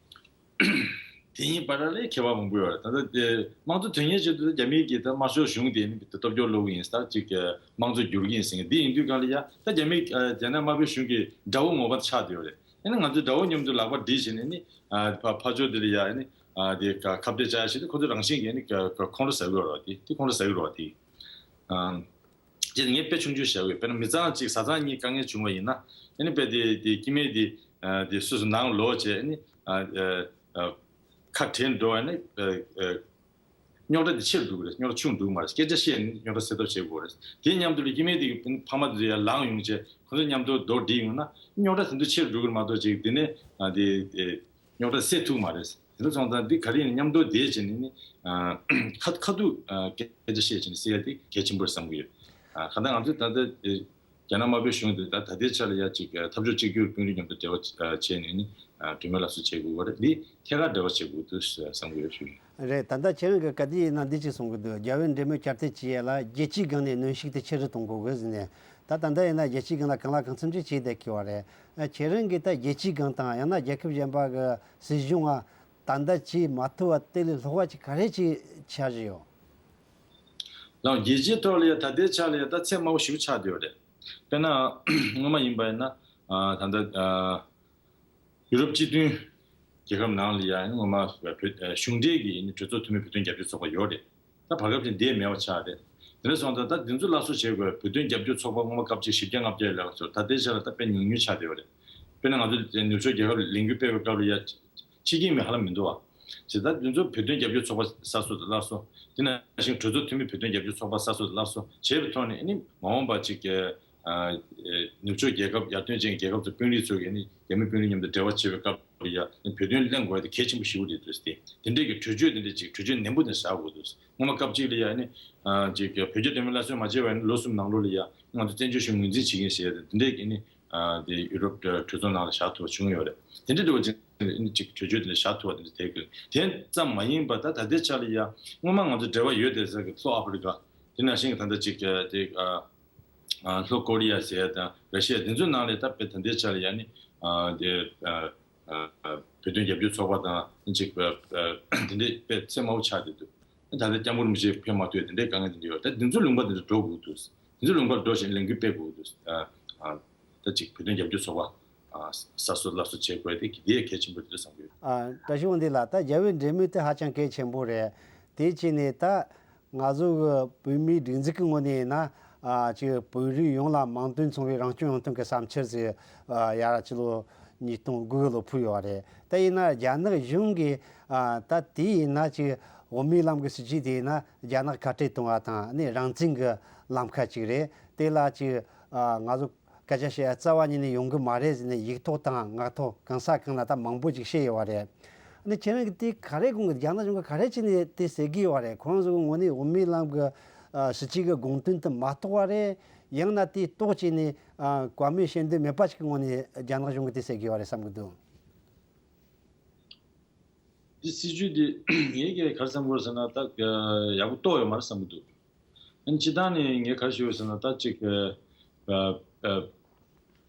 དེ་གཉིས་བར་ལ་ཁྱད་པར་མང་པོ་ཡོད་རེད། ད་ལྟ་དེ་དམངས་གཙོ་དོན་གཉེར་ཆེད་དུ་རྒྱ་མིའི་གི་ད་དམར་ཤོག་གཞུང་དེ་ནི་སྟོབས་སྐྱོར་སློག་གི་ཡིན་ཟེར། ཅིག་དམངས་གཙོ་བསྒྱུར་གི་ཡིན་ཟེར་མཁན་འདི་ཡིན་དུས་གང་ལ་ཡ། ད་རྒྱ་མི་ཨ་རྒྱ་ནག་དམར་པོའི་གཞུང་གི་དགྲ་བོ་ངོ་མ་ཆགས་བསྡད་ཡོད་རེད། ཨ་ནི་ང་ཚོས་དགྲ་བོ་མཉམ་དུ་ལག་པ་སྒྲིལ་བྱས་ནས་ནི། ཨ་ཕ་ཕ་ཕྱོགས་དེ་ལ་ཡ་ཨ་ནི་ཨ་དེ་ཁ་ཁ་གཏད་བཅག་ཡ་ཞིག་དེ་ཁོ་ཚོས་རང་བཞིན་གྱིས་ཨ་ནི་ཁ་ཁོང་ཁྲོ་ཟ་གི་ཡོད་རེད་བ། དེ་དེ་ཁོང་ཁྲོ་ཟ་གི་རེད་བ། དེ་ཨ། ཅེས་ངས་དཔེ་ཆུང་ཆུང་བཞག་གི་ཡོད། དཔེར་ན་མི་ཚང་གཅིག་བཟའ་ཚང་གཉིས་དཀའ་ངལ་བྱུང་བ་ཡིན་ན། ཨ་ནི་དཔེ་དེ་དེ་སྐྱེ་དམན་དེ་ཨ་དེ་སོ་སོ་ནང་ལོག་བྱས། ཨ་ནི་ཨ་ཨ་ཨ་ཁ་བྲལ་འགྲོ་བ་ནི། ཨ་ཨ་རྙོག་དྲ་དེ་ཆེར་འགྲོ་གི་རེད། རྙོག་དྲ་ཆུང་འགྲོ་གི་མ་རེད། སྐད་ཆ་བཤད་ནས་རྙོག་དྲ་སེལ་ཐབས་བྱེད་དགོས་རེད། དེ་མཉམ་དུ་ལ་སྐྱེ་དམན་དེ་གི་ཕ་མ་དེ་ཚོ་ཡར་ལངས་ཡོང་བྱས། ཁོ་ཚོ་མཉམ་དུ་རྡོ་སྒྲིལ་ཡོང་ན་རྙོག་དྲ་དེ་ཚོ་ཆེར་འགྲོ་གི་རེད་མ་གཏོགས། ཅིག་དེ་ནས་ཨ་དེ་དེ། རྙོག་དྲ་སེལ་ཐུབ་མ་རེད། དེ་འདྲ་སོང་ཙང་འདི་ག་རེ་ཡིན་ན། མཉམ་དུ་བསྡད་བྱས་ནས་ནི་ཨ་ཁ་ཁ་ཐུག་ཨ་སྐད་ཆ་བཤད་བྱས་ནས་སེལ་ཡ་དེ་གལ་ཆེན་པོ་རེད་བསམ་གྱི་ཡོད། ཨ་གང་ལྟར་ང་ཚོས་ད་ལྟ་ཨ་རྒྱ་ནག་དམར་པོའི་གཞུང་དེ་ད་ད་ལྟའི་ཆ་ལ་ཡ་ཅིག་ཨ་འཐབ་ཕྱོགས་གཅིག་གྱུར་དཔོན་རིགས་མཉམ་དུ་འབྲེལ་བ་ཨ་བྱས་ནས་ནི་ཨ་གྲོས་མོལ་སླར་གསོ་བྱེད་དགོས་པ་རེད། འདི་ཐད་ཀར་འབྲེལ་བ་བྱེད་དགོས་འདུག་བསམ་གྱི་ཡོད་ཞུ་ཡིན། རེད། ད་ལྟ་ཁྱེད་རང་གིས་ག་དུས་ཡིན་ན་འདི་ཅིག་གསུང་གི་འདུག་རྒྱ་བོད་འབྲེལ་མོལ་བསྐྱར་ཐད་བྱེད་ཡ་ལ་རྒྱལ་སྤྱིའི་སྒང་ནས་གནོན་ཤུགས་དེ་ཆེ་རུ་གཏོང་དགོས་གི་ཟེར་ནས། ད་ད་ལྟ་ཡིན་ན་རྒྱལ་སྤྱིའི་སྒང་ལ་གང་ལ་གང་འཚམ་ཅིག་བྱས་བསྡད་ཀྱི་ཡོད་རེད། ཨ་ཁྱེད་རང་གིས་ད་རྒྱལ་སྤྱིའི་སྒང་དང་། ཡང་ན་རྒྱལ་ཁབ་གཞན་པ་གི་སྲིད་གཞུང་ང་ད་ལྟ་བྱས་མ་ཐུབ་པ་དེ་ལས་ལྷག་པ་ཅིག་ག་རེ་ཅིག་འཆར་གཞི་ཡོད། ལགས། རྒྱལ་སྤྱིའི་ཐོག་ལ་ཡ་ད་ལྟའི་ཆ་ལ་ཡ་ད་ཚད་དམའ་བོ་ཞིག་ཆགས་བསྡད་ཡོད་རེད། དཔེར་ན་སྔོན་མ་ཡིན་པ་ཡིན་ན་ཨ་ད་ལྟ་ཨ་ཡུ་རོབ་སྤྱི་མཐུན་རྒྱལ་ཁབ་ནང་ལ་ཡ་སྔོན་མ་བོད་ཨ་གཞུང་འབྲེལ་གྱི་ཨ་ནི་གྲོས་ཚོགས་འཐུས་མི་བོད་དོན་རྒྱབ་སྐྱོར་ཚོགས་པ་ཡོད་རེད། ད་བར་སྐབས་ཅིག་འདིར་མེད་པ་ཆགས་རེད། དེ་འདྲ་སོང་ཙང་ད་འདི་ཚོ་སླར་གསོ་བྱེད་དགོས། བོད་དོན་རྒྱབ་སྐྱོར་ཚོགས་པ་སྔོན་མ་སྐབས་གཅིག་བཞི་བརྒྱ་ལྔ་བརྒྱ་ལྷག་ཙམ། ད་ལྟའི་ཆ་ལ་ད་དཔེ་ཉུང་ཉུང་ཆགས་བསྡད་པ་རེད། དཔེར་ན་ང་ཚོ་ནུབ་ཕྱོགས་རྒྱལ་ཁབ་ལ་ལས་འགུལ་སྤེལ་བའི་སྐབས་ལ་ཡ་ཕྱི་རྒྱལ་མི་ཧ་ལམ་མི་འདུག་བ། བྱས་ཙང་ད་འདི་ཚོ་བོད་དོན་རྒྱབ་སྐྱོར་ཚོགས་པ་གསར་གསོ་དང་སླར་གསོ། དེ་ནང་བཞིན་གྲོས་ཚོགས་འཐུས་མི་བོད་དོན་རྒྱབ་སྐྱོར་ཚོགས་པ་གསར་གསོ་དང་སླར་གསོ་བྱས་པའི་ཐོག་ནས། ཨ་ནི་མ་འོངས་པ་ཅིག་གི་ཨ་ཨེ་ནུབ་ཕྱོགས་རྒྱལ་ཁབ་ཡར་ཐོན་ཅན་རྒྱལ་ཁབ་ཚོའི་དཔོན་རིགས་ཚོས་ཀྱིས་ནི་རྒྱ་མི་དཔོན་རིགས་མཉམ་དུ་འབྲེལ་བ་བྱེད་པའི་སྐབས་ལ་ཡ་ནི་བོད་དོན་གླེང་དགོས་ཡ་དེ་གལ་ཆེན་པོ་ཞེ་པོ་རེད་འདུག་ཟེར་ཏེ། དེ་འདྲའི་གི་གྲོས་ཆོད་དེ་འདྲ་ཅིག་གྲོས་ཆོད་ནན་པོ་དེ་བཞག་དགོས་འདུག་སྔོན་མ་སྐབས་གཅིག་ལ་ཡ་ནི་ཨ་ཅིག་བོད་རྒྱ་འབྲེལ་མོལ་སླར་གསོ་མ་བྱས་པ་ཡིན་ན་ལོ་གསུམ་ནང་ལོགས་ལ་ཡ་ང་ཚོ་བཙན་བྱོལ་གཞུང་ངོས་འཛིན་བྱེད་ཀྱི་ཡིན་ཟེར་ཡ་དེ་འདྲའི་གི་ནི་ཨ་དེ་ཡུ་རོབ་གྲོས་ཚོགས་ནང་ལ་བཞག་ཐུབ་པ་བྱུང་ཡོད་རེད། དེ་འདྲ་འདྲ་བོ་ཅིག་ནི་ཅིག་གྲོས་ཆོད་དེ་འདྲ་བཞག་ཐུབ་པ་དེ་འདྲ་དེ་གི་དེ་ཙམ་མ་ཡིན་པ། ད་ད་ལྟའི་ཆ་ལ་ཡ་སྔོན་མ་ང་ཚོ་འབྲེལ་བ་ཡོད་བསྡད་ས་གི་ལྷོ་ཨ་ཧྥེ་རི་ཀ། དེ་ནང་བཞིན་གྱི་ད་ལྟ་ཅིག་ཨ་དེ་ཨ། ཨ་ལྷོ་ཀོ་རི་ཡ་ཟེར་ཡ་དང་ར་ཤི་ཡ་དེ་ཚོའི་ནང་ལ་ད་དཔེ་ད་ལྟའི་ཆ་ལ་ཡ་ནི་ཨ་དེ་ཨ་ཨ་བོད་དོན་རྒྱབ་སྐྱོར་ཚོགས་པ་དང་ཨ་ཅིག་ཨ་ཨ་དེ་འདྲའི་དཔེ་ཚད་དམའ་བོ་ཆགས་བསྡད་འདུག་ད་ལྟ་སྐྱབས་མགོན་རིན་པོ་ཆེ་ཕེབས་མ་ཐུབ་ཡ་དེ་འདྲའི་དཀའ་ངལ་དེ་འདྲ་ཡོད། ད་འདི་ཚོ་ལུང་པ་དེ་འདྲ་འགྲོ་དགོས་འདུག་འདི་ཚོ་ལུང་པར་འགྲོ་བཞིན་ལས་འགུལ་སྤེལ་དགོས་འདུག་ཨ་ཨ་ད་ཅིག་བོད་དོན་རྒྱབ་སྐྱོར་ཚོགས་པ་ཨ་གསར་གསོ་སླར་གསོ་བྱེད་དགོས་དེ་གི་དེ་གལ་ཆེན་པོ་རེད་བསམ་གྱི་ཡོད། ཨ་བཀྲ་ཤིས་དབང་འདུས་ལགས། ད་རྒྱ་བོད་འབྲེལ་མོལ་དེ་ཧ་ཅང་གལ་ཆེན་པོ་རེད། དེ་བྱས་ནས་ད་ང་ཚོ་གི་བོད་མིའི་སྒྲིག་འཛུགས་ཀྱི་ངོས་ནས་ཡིན་ན། ཨ་ཅིག་བོད་རིགས་ཡོངས་ལ་མིང་དོན་མཚུངས་པའི་རང་སྐྱོང་ཡོང་ཐབས་ཀྱི་བསམ་འཆར་ཟེར། ཨ་ཡར་ཕྱི་ལོ་ཉིས་སྟོང་དགུ་གི་ལོ་ཕུལ་ཡོད་པ་རེད། ད་ཡིན་ན་རྒྱ་ནག་གཞུང་གིས་ཨ་ད་དེ་ཡིན་ན་ཅིག་དབུ་མའི་ལམ་གྱི་སྲིད་བྱུས་དེ་ཡིན་ན་རྒྱ་ནག་ཁ་བྲལ་གཏོང་བ་དང་། ཨ་ནི་རང་བཙན་གྱི་ལམ་ཁ་ཅིག་རེད། དེ་ལ་ཅིག་ཨ་ང་ཚོ་སྐད་ཆ་བཤད་ཡ་རྩ་བ་ཉིད་ནས་ཡོང་གི་མ་རེད་ཟེར་ནས་ཡིག་ཐོག་དང་ངག་ཐོག་གང་ས་གང་ལ་ད་མང་པོ་ཅིག་བཤད་ཡོད་པ་རེད། ཨ་ནི་ཁྱེད་རང་གིས་དེ་ག་རེ་དགོངས་ཀྱི། རྒྱ་ནག་གཞུང་གིས་ག་རེ་བྱས་ནས་དེ་ཟེར་གྱི་ཡོད་པ་རེད། ཁོ་རང་ཚོ་གི་ངོས་ནས་དབུ་མའི་ལམ་གྱི་ ཨ་སྲིད་སྤྱི་གི་དགོངས་དོན་དུ་མ་གཏོགས་པ་རེད། ཡང་ན་དེ་རྟོགས་བྱས་ནས་ཨ་བཀའ་མོལ་བྱེད་འདོད་མེད་པ་ཞིག་གི་ངོས་ནས་རྒྱ་ནག་གཞུང་གིས་དེ་ཟེར་གི་ཡོད་རེད་བསམ་གི་འདུག་འདི་སྲིད་བྱུས་འདི་ངས་ཀྱིས་ག་རེ་བསམ་གི་ཡོད་ཟེར་ན། ད་ཡག་པོ་རྟོགས་ཡོད་མ་རེད་བསམ་གི་འདུག་ཨ་ནི་སྤྱིར་བཏང་ནས་ངས་ག་རེ་ཞུ་ཡོད་ཟེར་ན། ད་ཅིག་ཨ་ཨ་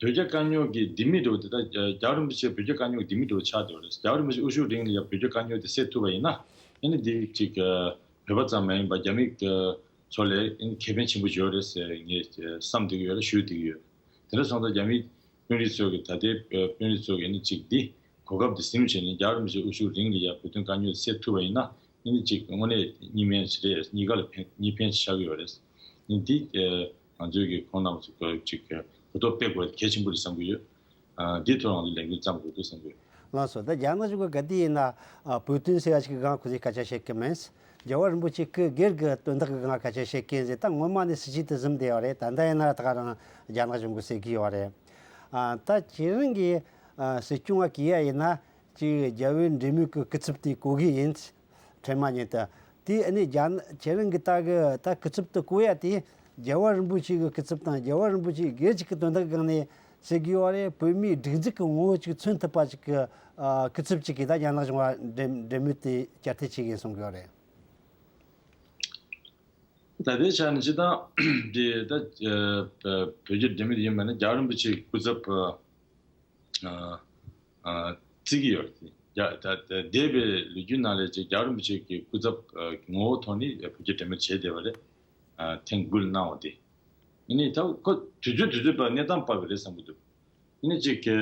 བོད་རྒྱ་དཀའ་རྙོག་གི་ལྡེ་མིག་འདྲ་བོ་དེ། ད་རྒྱལ་བ་རིན་པོ་ཆེ་བོད་རྒྱ་དཀའ་རྙོག་གི་ལྡེ་མིག་འདྲ་བོ་ཆགས་བསྡད་པ་རེད། རྒྱལ་བ་རིན་པོ་ཆེ་དབུ་བཞུགས་རིང་ལ་ཡ་བོད་རྒྱ་དཀའ་རྙོག་དེ་སེལ་ཐུབ་པ་ཡིན་ན། ཨ་ནི་འདི་ཅིག་ཨ་བོད་པ་ཙམ་མ་ཡིན་པ་རྒྱ་མི་ཚོ་ལ་ཨ་ནི་ཁེ་ཕན་ཆེན་པོ་ཡོད་རེད་ཟེར་ངས་བསམ་བསྡད་ཀྱི་ཡོད་རེད། ཞུ་བསྡད་ཀྱི་ཡོད། དེ་འདྲ་སོང་ཙང་རྒྱ་མི་དཔོན་རིགས་ཚོ་གིས། ད་ལྟའི་དཔོན་རིགས་ཚོ་གིས་ཨ་ནི་ཅིག་འདི་གོ་སྐབས་འདི་ཟིན་བྱས་ནས་རྒྱལ་བ་རིན་པོ་ཆེ་དབུ་བཞུགས་རིང་ལ་ཡ་བོད་དོན་དཀའ་རྙོག་དེ་སེལ་ཐུབ་པ་ཡིན་ན། ཨ་ནི་ཅིག་དངོས་གནས་གཉིས་ཕན་ཞིག་རེད། གཉིས་ཀ་ལ་ཕན། གཉིས་ཕན་ཞིག་ཆགས་ཀྱི་ཡོད་རེད། ཨ་ནི་འདི་ཨ་ང་ཚོའི་གི་ཁོང་རྣམ་ཚོ་གི་ཅིག་གོ་རྟོགས་སྤེལ་དགོས་གལ་ཆེན་པོ་རེད་བསམ་གྱི་ཡོད། ཨ་འདིའི་ཐོག་ལ་ང་ཚོས་ལས་འགུལ་བརྩམ་དགོས་འདུག་བསམ་གྱི་ཡོད། ལགས་སོ། ད་རྒྱ་ནག་གཞུང་གིས་ག་དུས་ཡིན་ན་ཨ་བོད་དོན་ཟེར་ཡ་ཞིག་གི་སྒང་ཁོ་ཚོས་སྐད་ཆ་བཤད་ཀྱི་མེད། རྒྱལ་བ་རིན་པོ་ཆེ་སྐུ་སྒེར་གྱི་དོན་དག་གི་སྒང་སྐད་ཆ་བཤད་ཀྱི་ཡིན་ཟེར། ད་སྔོན་མ་ནས་སྲིད་བྱུས་དེ་བཟུང་བསྡད་ཡོད་རེད། ད་ལྟ་ཡིན་ན་ད་ག་རང་རྒྱ་ནག་གཞུང་གིས་ཟེར་གྱི་ཡོད་རེད། ཨ་ད་ཁྱེད་རང་གིས་ཨ་སྲིད་སྐྱོང་བ་གྱུར་ཡ་ཡིན་ན། ཅིག་རྒྱལ་བའི་འབྲེལ་མོལ་གྱི་སྐུ་ཚབ་དེ་བསྐོ་གི་ཡིན། ཁྲེལ་མ་ཉན་ད། དེ་ཨ་ནི་རྒྱ་ཁྱེད་རང་གིས་ད་གི་ད་སྐུ་ཚབ་དེ་བསྐོ་ཡ་དེ། རྒྱལ་བ་རིན་པོ་ཆེ་གི་སྐུ་ཚབ་དང་རྒྱལ་བ་རིན་པོ་ཆེ་སྒེར་གཅིག་གི་དོན་དག་སྒང་ནས་ཟེར་གི་ཡོད་རེད། བོད་མིའི་སྒྲིག་འཛུགས་ཀྱི་ངོ་བོ་ཅིག་མཚོན་ཐུབ་པ་ཅིག་གི་ཨ་སྐུ་ཚབ་ཅིག་གིས་ད་རྒྱ་ནག་གཞུང་ལ་འབྲེལ་འབྲེལ་མོལ་དེ་བསྐྱར་ཐད་བྱེད་གི་ཡིན་གསུང་གི་ཡོད་རེད། ད་ལྟའི་ཆ་ནས་སྤྱིར་བཏང་འདི་ད་ཨ་བོད་རྒྱ་འབྲེལ་མོལ་ཡིན་པ་ན། རྒྱལ་བ་རིན་པོ་ཆེ་སྐུ་ཚབ་ཨ་ཨ་བརྩི་གི་ཡོད་རེད། ཡ་ད་ད་འདས་པའི་ལོ་རྒྱུས་ནང་ལ་ཅིག་རྒྱལ་བ་རིན་པོ་ཆེ་གི་སྐུ་ཚབ་ཨ་གི་ངོ་བོ་ཐོག་ནས་བོད་རྒྱ་འབྲེལ་མོལ་བྱས་བསྡད་པ་རེད། ཨ་ཐེངས་དགུ་ལ་གནང་བ་དེ། ཡིན་ནའི་ད་ཁོ་དུས་ཚོད་དུས་ཚོད་པ་གནས་སྟངས་བབས་པ་རེད་བསམ་གྱི་འདུག་ཡིན་ནའི་ཅིག་གི་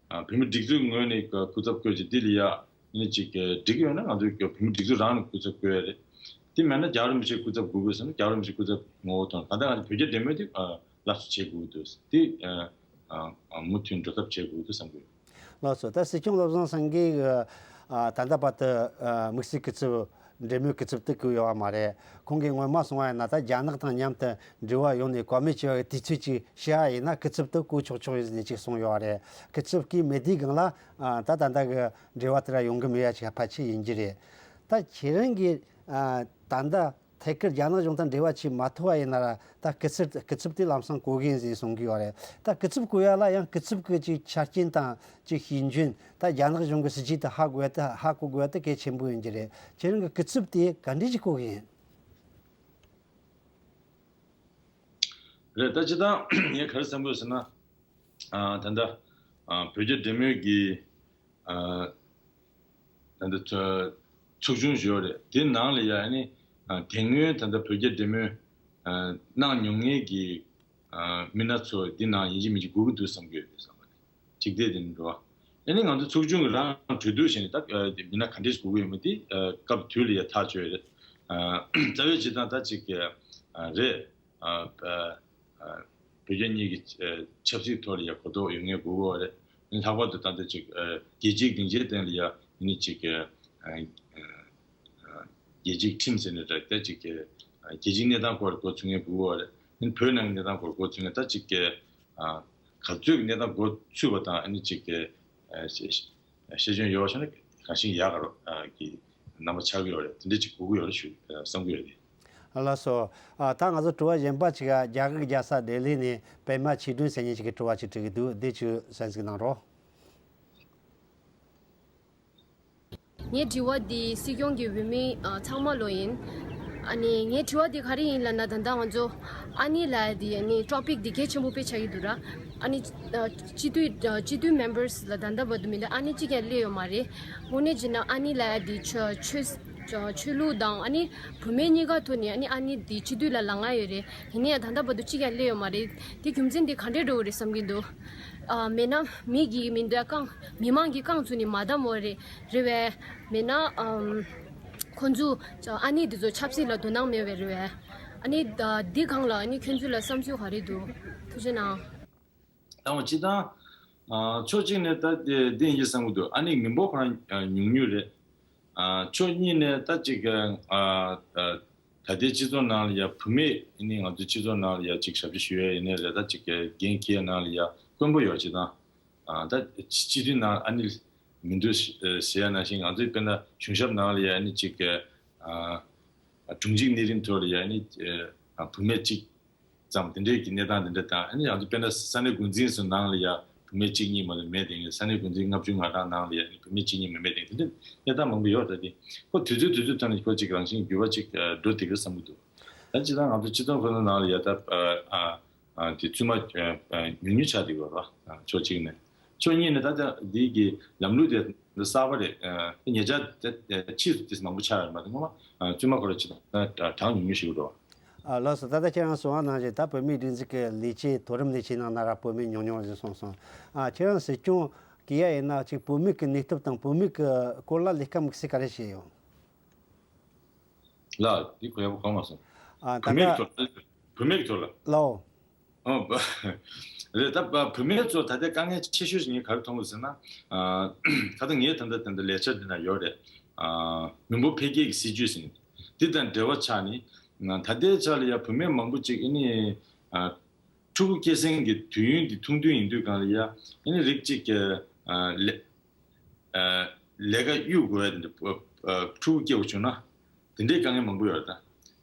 ཨ་བོད་མི་སྒྲིག་འཛུགས་ངོས་ནས་སྐུ་ཚབ་བསྐོས་ཀྱི་འདི་ལ་ཡ། ཡིན་ནའི་ཅིག་གི་འགྲིག་གི་ཡོད་ན་ང་ཚོའི་བོད་མི་སྒྲིག་འཛུགས་རང་ནས་སྐུ་ཚབ་བསྐོས་ཡ་རེད། དེ་མེད་ན་རྒྱལ་བ་རིན་པོ་ཆེ་སྐུ་ཚབ་དགོས་དགོས་བསམ་ན་རྒྱལ་བ་རིན་པོ་ཆེ་སྐུ་ཚབ་ངོ་བོ་དང་། ད་ལྟ་ང་ཚོ་བོད་རྒྱ་འབྲེལ་མོལ་དེ་ཨ་སླར་གསོ་བྱེད་དགོས་འདུག་དེ་ཨ་ཨ་མུ་མཐུད་འགྲོ་ཐབས་བྱེད་དགོས་འདུག་བསམ་གྱི་ཡོད། ལགས་སོ། ད་སྲིད་སྐྱོང་བློ་བཟང་སེང་གེ་ཨ་ད་ལྟ་བར་དུ་ཨ་དམིགས་བསལ་སྐུ་ཚབ་འབྲེལ་མོལ་སྐུ་ཚབ་དེ་བསྐོས་ཡོད་པ་མ་རེད། ཁོང་གིས་སྔོན་མ་གསུངས་པ་ཡིན་ན། ད་རྒྱ་ནག་དང་མཉམ་དུ་འབྲེལ་བ་ཡོང་ནས་བཀའ་མོལ་བྱས་པའི་དུས་ཚོད་ཅིག་བཤད་པ་ཡིན་ན། སྐུ་ཚབ་དེ་བསྐོ་ཆོག་ཆོག་ཡིན་ཟེར་ནས་ཅིག་གསུངས་ཡོད་པ་རེད། སྐུ་ཚབ་བསྐོས་མེད་དུས་སྒང་ལ་ཨ་ད་ད་ལྟ་གི་འབྲེལ་བ་དེ་ར་ཡོང་གི་མེད་ཡ་ཅིག་ཕལ་ཆེར་ཡིན་གྱི་རེད། ད་ཁྱེད་རང་གིས་ཨ་ད་ལྟ་ཐད་ཀར་རྒྱ་ནག་གཞུང་དང་འབྲེལ་བ་བྱེད་མ་ཐུབ་པ་ཡིན་ན་ར། ད་སྐུ་ཚབ་སྐུ་ཚབ་དེ་ལམ་སང་བསྐོ་གི་ཡིན་ཟེར་གསུང་གི་ཡོད་རེད། ད་སྐུ་ཚབ་བསྐོ་ཡ་ལ་ཡང་སྐུ་ཚབ་ཀྱི་ཅིག་ཆ་རྐྱེན་དང་ཅིག་ཤེས་འཇོན། ད་རྒྱ་ནག་གཞུང་གི་སྲིད་བྱུས་དེ་ཧ་གོ་ཡ་དེ་ཧ་གོ་དགོས་ཡ་དེ་གལ་ཆེན་པོ་ཡིན་གྱི་རེད། ཁྱེད་རང་གི་སྐུ་ཚབ་དེ་ག་འདྲ་ཞིག་བསྐོ་གི་ཡིན། རེད། ད་སྤྱིར་བཏང་ངས་ག་རེ་བསམ་གྱི་ཡོད་ཟེར་ན། ཨ་ད་ལྟ་ཨ་བོད་རྒྱ་འབྲེལ་མོལ་གྱི་ཨ་ད་ལྟ་ཚོ་ཚོགས་ཆུང་ཞིག་ཡོད་རེད། དེ་ནང་ལ་ཡ་ཨ་ནི་ཨ་དེ་སྔོན་ད་ལྟ་བོད་རྒྱ་འབྲེལ་མོལ་ཨ་གནང་མྱོང་མཁན་གྱི་ཨ་མི་སྣ་ཚོ་འདི་ནང་ཡིན་གཅིག་མིན་གཅིག་དགོས་ཀྱི་འདུག་བསམ་གྱི་ཡོད་རེད། བསམ་པ་རེད། གཅིག་དེ་དེ་ནས་འགྲོ་བ། ཨ་ནི་ང་ཚོ་ཚོགས་ཆུང་གི་རང་གྲོས་བསྡུར་བྱས་ནས། ད་ཨ་མི་སྣ་ག་འདྲས་དགོས་ཀྱི་ཡོད་མེད་དེ་ཨ་སྐབས་དུས་ལ་ཡ་ཐག་གཅོད་ཡོད་རེད། ཨ་རྩ་བའི་སྤྱིར་བཏང་ད་ཅིག་ཨ་རེད། ཨ་ཨ་ཨ་བོད་རྒྱ་གཉིས་ཀྱི་ཨ་ཆབ་སྲིད་ཐོག་ལ་ཡ་གོ་རྟོགས་ཡོད་མཁན་དགོས་ཀྱི་ཡོད་རེད། ལྷག་པར་དུ་ད་ལྟ་ཅིག་ཨ་རྒྱལ་སྤྱིའི་སྡིངས་ཆའི་སྟེང་ལ་ཡ་ཨ་ནི་ཅིག་ཨ་ཨ་རྒྱལ་སྤྱིའི་ཁྲིམས་ཟེར་ནས་རེད། ད་ཅིག་ཨ་རྒྱལ་སྤྱིའི་གནས་སྟངས་སྐོར་གོ་ཚོད་མཁན་དགོས་ཀྱི་ཡོད་རེད། ཨ་ནི་བོད་ནང་གི་གནས་སྟངས་སྐོར་གོ་ཚོད་མཁན། ད་ཅིག་ཨ་ག་ཚོད་ཀྱི་གནས་སྟངས་གོ་ཚུད་པ་དང་། ཨ་ནི་ཅིག་ཨ་ཤེས་ཤེས་བྱུང་ཡོད་པ་ཤེས་ན་གང་ཞིག་ཡག་ག་རོ་ཨ་གི་རྣམ་པ་ཆགས་ཀྱི་ཡོད་རེད། དེ་འདྲ་ཅིག་དགོས་ཀྱི་ཡོད་རེད་ཞུ་ཨ་བསམ་གྱི་ཡོད་རེད། ལགས་སོ། ཨ་ད་ང་ཚོ་དྲི་བ་གཞན་པ་ཅིག་ཨ་རྒྱ་གར་རྒྱལ་ས་ལྡི་ལི་ནས་པད་མ་ཆོས་སྒྲོན་ཟེར་མཁན་ཅིག་གིས་དྲི་བ་ཅིག་དྲི་གི་འདུག་འདི་ཅིག་གསན་གཟིགས་གནང་རོགས། ངའི་དྲི་བ་འདི་སྲིད་སྐྱོང་གི་འོས་མི་ཨ་ཚང་མ་ལོ་ཡིན། ཨ་ནི་ངའི་དྲི་བ་འདི་ག་རེ་ཡིན་ལབ་ན། ད་ལྟ་ང་ཚོ་ཨ་ནི་ལགས་འདི་ཨ་ནི་ཊོ་པིག་འདི་གལ་ཆེན་པོ་དཔེ་ཆགས་ཀྱི་འདུག་ར། ཨ་ནི་ཨ་སྤྱི་འཐུས་ཨ་སྤྱི་འཐུས་མེམ་བར་ལ་ད་ལྟ་བར་དུ་མི་འདུག་ཨ་ནི་གཅིག་ཀྱང་སླེབས་ཡོད་མ་རེད། དངོས་གནས་བྱས་ན་ཨ་ནི་ལགས་འདི་ཆོས་ཆོས་ཆོས་ལུགས་དང་ཨ་ནི་བུད་མེད་གཉིས་ཀ་ཐོག་ནས་ཨ་ནི་ཨ་ནི་འདི་སྤྱི་འཐུས་ལ་ལངས་ཡོད་རེད། ཡིན་ན་ཡང་ད་ལྟ་བར་དུ་གཅིག་ཀྱང་སླེབས་ཡོད་མ་རེད། དེ་རྒྱུ་མཚན་འདི་ག་འདྲས་འདྲ་བོ་རེད་བསམ་གྱི་འདུག་ཨ་མེད་ན་མི་གིས་མི་འདོད་རྐང་མི་མང་གིས་རྐང་བཙུགས་ནས་མ་བསྡམས་པ་རེད། རེད་པས། མེད་ན་ཨམ་ཁོང་ཚོ་ཨ་ནི་འདི་ཚོ་ཆབ་སྲིད་ལ་དོ་སྣང་མེད་པས་རེད་པས། ཨ་ནི་ད་འདི་སྒང་ལ་ཨ་ནི་ཁྱོད་ཚོ་ལ་བསམ་ཚུལ་ག་རེ་འདུག་ཐུགས་རྗེ་གནང་། ད་འོ་སྤྱིར་བཏང་ཨ་ཕྱོགས་གཅིག་ནས་ད་དེ་འདི་ཡིན་གྱི་བསམ་གྱི་འདུག་ཨ་ནི་མི་འབོར་ཁོ་རང་ཨ་ཉུང་ཉུང་རེད། ཨ་ཕྱོགས་གཉིས་ནས་ད་ཅིག་ཨ་ད་ལྟའི་སྤྱི་ཚོགས་ནང་ལ་ཡ་བུད་མེད་ཨ་ནི་ང་ཚོའི་སྤྱི་ཚོགས་ནང་ལ་ཡ་ཅིག་ཞབས་ཕྱི་ཞུ་ཡ་ཡིན་ནའི་རེད། ད་ཅིག་འགན་འཁྱེར་ཡ་ནང་ལ་ཡ་དཀོན་པོ་ཡོད་ཅིག་དང་། ཨ་ད་སྤྱི་འཐུས་ནང་ཨ་ནི་མི་འདུག་ཟེར་ཡ་ནང་བཞིན། ང་ཚོའི་དཔེར་ན་གཞུང་ཞབས་ནང་ལ་ཡ་ཨ་ནི་ཅིག་ཨ་ དྲུང་ཆེ་གནས་རིམ་ཐོག་ལ་ཡ་ནི་བུད་མེད་གཅིག་ཙམ་དེ་འདྲའི་གི་གནས་སྟངས་དེ་འདྲ་དང་། ཨ་ནི་ང་ཚོ་དཔེར་ན་ས་གནས་འགོ་འཛིན་སོགས་ནང་ལ་ཡ་བུད་མེད་གཅིག་གཉིས་མ་གཏོགས་མེད། དེ་ནས་ས་གནས་འགོ་འཛིན་ལྔ་བཅུ་ང་གྲངས་ནང་ལ་ཡ་བུད་མེད་གཅིག་གཉིས་མ་མེད། དེ་འདྲ་གནས་སྟངས་མང་པོ་ཡོད་རེད། དེ་ཁོ་དུས་ཚོད་དུས་ཚོད་ཐོག་ནས་ཁོ་གཅིག་རང་བཞིན་འགྱུར་བ་གཅིག་འགྲོ་བསྡད་ཀྱི་རེད་བསམ་གྱི་འདུག་ད་སྤྱིར་བཏང་ང་ཚོ་སྤྱི་ཚོགས་ཁོ་ན་ནང་ལ་ཡ་ད་ཨ་ཨ་དེ་བཙུན་མ་ཉུང་ཉུང་ཆགས་བསྡད་ཡོད་རེད་བ། ཕྱོགས་གཅིག་ནས། ཕྱོགས་གཉིས་ནས་ད་ལྟ་འདི་གི་ལམ་ལུགས་དེ་གསར་པ་རེད། ཉེ་ཆར་དེ་ཕྱིས་སུ་དེ་མང་པོ་ཆགས་ཡོད་མ་རེད། སྔོན་མ་བཙུན་མ་ཁོ་རང་ཅིག་གྲངས་ཉུང་ཉུང་ཞིག་རེད། ཨ་ལགས་སོ། ད་ལྟ་ཁྱེད་རང་གསུངས་པ་ནང་བཞིན་ད་བོད་མིའི་སྒྲིག་འཛུགས་ཀྱི་ལས་བྱེད་མཐོ་རིམ་ལས་བྱེད་ནང་ན་ར་བོད་མི་ཉུང་ཉུང་རེད་གསུངས་སོང་། ཨ་ཁྱེད་རང་སྲིད་སྐྱོང་གི་ཡ་ཡིན་ན་ཅིག་བོད་མི་གི་གནས་སྟངས་དང་བོད་མི་གི་སྐོར་ལ་ལས་ཀ་དམིགས་བསལ་ག་རེ་བྱས་ཡོད། ལགས་འདི་གོ་ཡག་པོ་གོ་མ་སོང་། ཨ་ད་བུད་མེད་ཀྱི་ལྟ་ཐོག་ལ། བུད་མེད་ཀྱི་ཐོག་ལ། ལའོ། ཨོ་བ། རེད། ད་བ་བུད་མེད་ཚོ་ད་ལྟའི་དཀའ་ངལ་ཆེ་ཤོས་ཤིག་ངས་ག་རེ་མཐོང་གི་ཟེར་ན། ཨ་ད་ལྟ་ངའི་ད་ལྟ་ད་ལྟ་ལས་འཆར་འདི་ན་ཡོད་རེད། ཨ་མི་འབོར་འཕེལ་རྒྱས་ཀྱི་སྲིད་ཇུས་ཟེར་ནས། འདི་དང་འབྲེལ་བ་ཆགས་ནས། ད་ལྟའི་ཆ་ལ་ཡ་བུད་མེད་མང་པོ་ཅིག་ཨ་ནི་ཨ་ཕྲུ་གུ་སྐྱེ་སྲིང་གི་དུས་ཡུན་འདི་ཐུང་དུས་ཡིན་དུས་གང་ལ་ཡ་ཨ་ནི་རིགས་གཅིག་གི་ཨ་ལས་ཨ་ལས་ཀ་གཡུག་དགོས་ཡ་དེ་འདྲ། ཨ་ཕྲུ་གུ་སྐྱེ་བ་བྱུང་ན། དེ་འདྲའི་དཀའ་ངལ་མང་པོ་ཡོད་རེད་ད།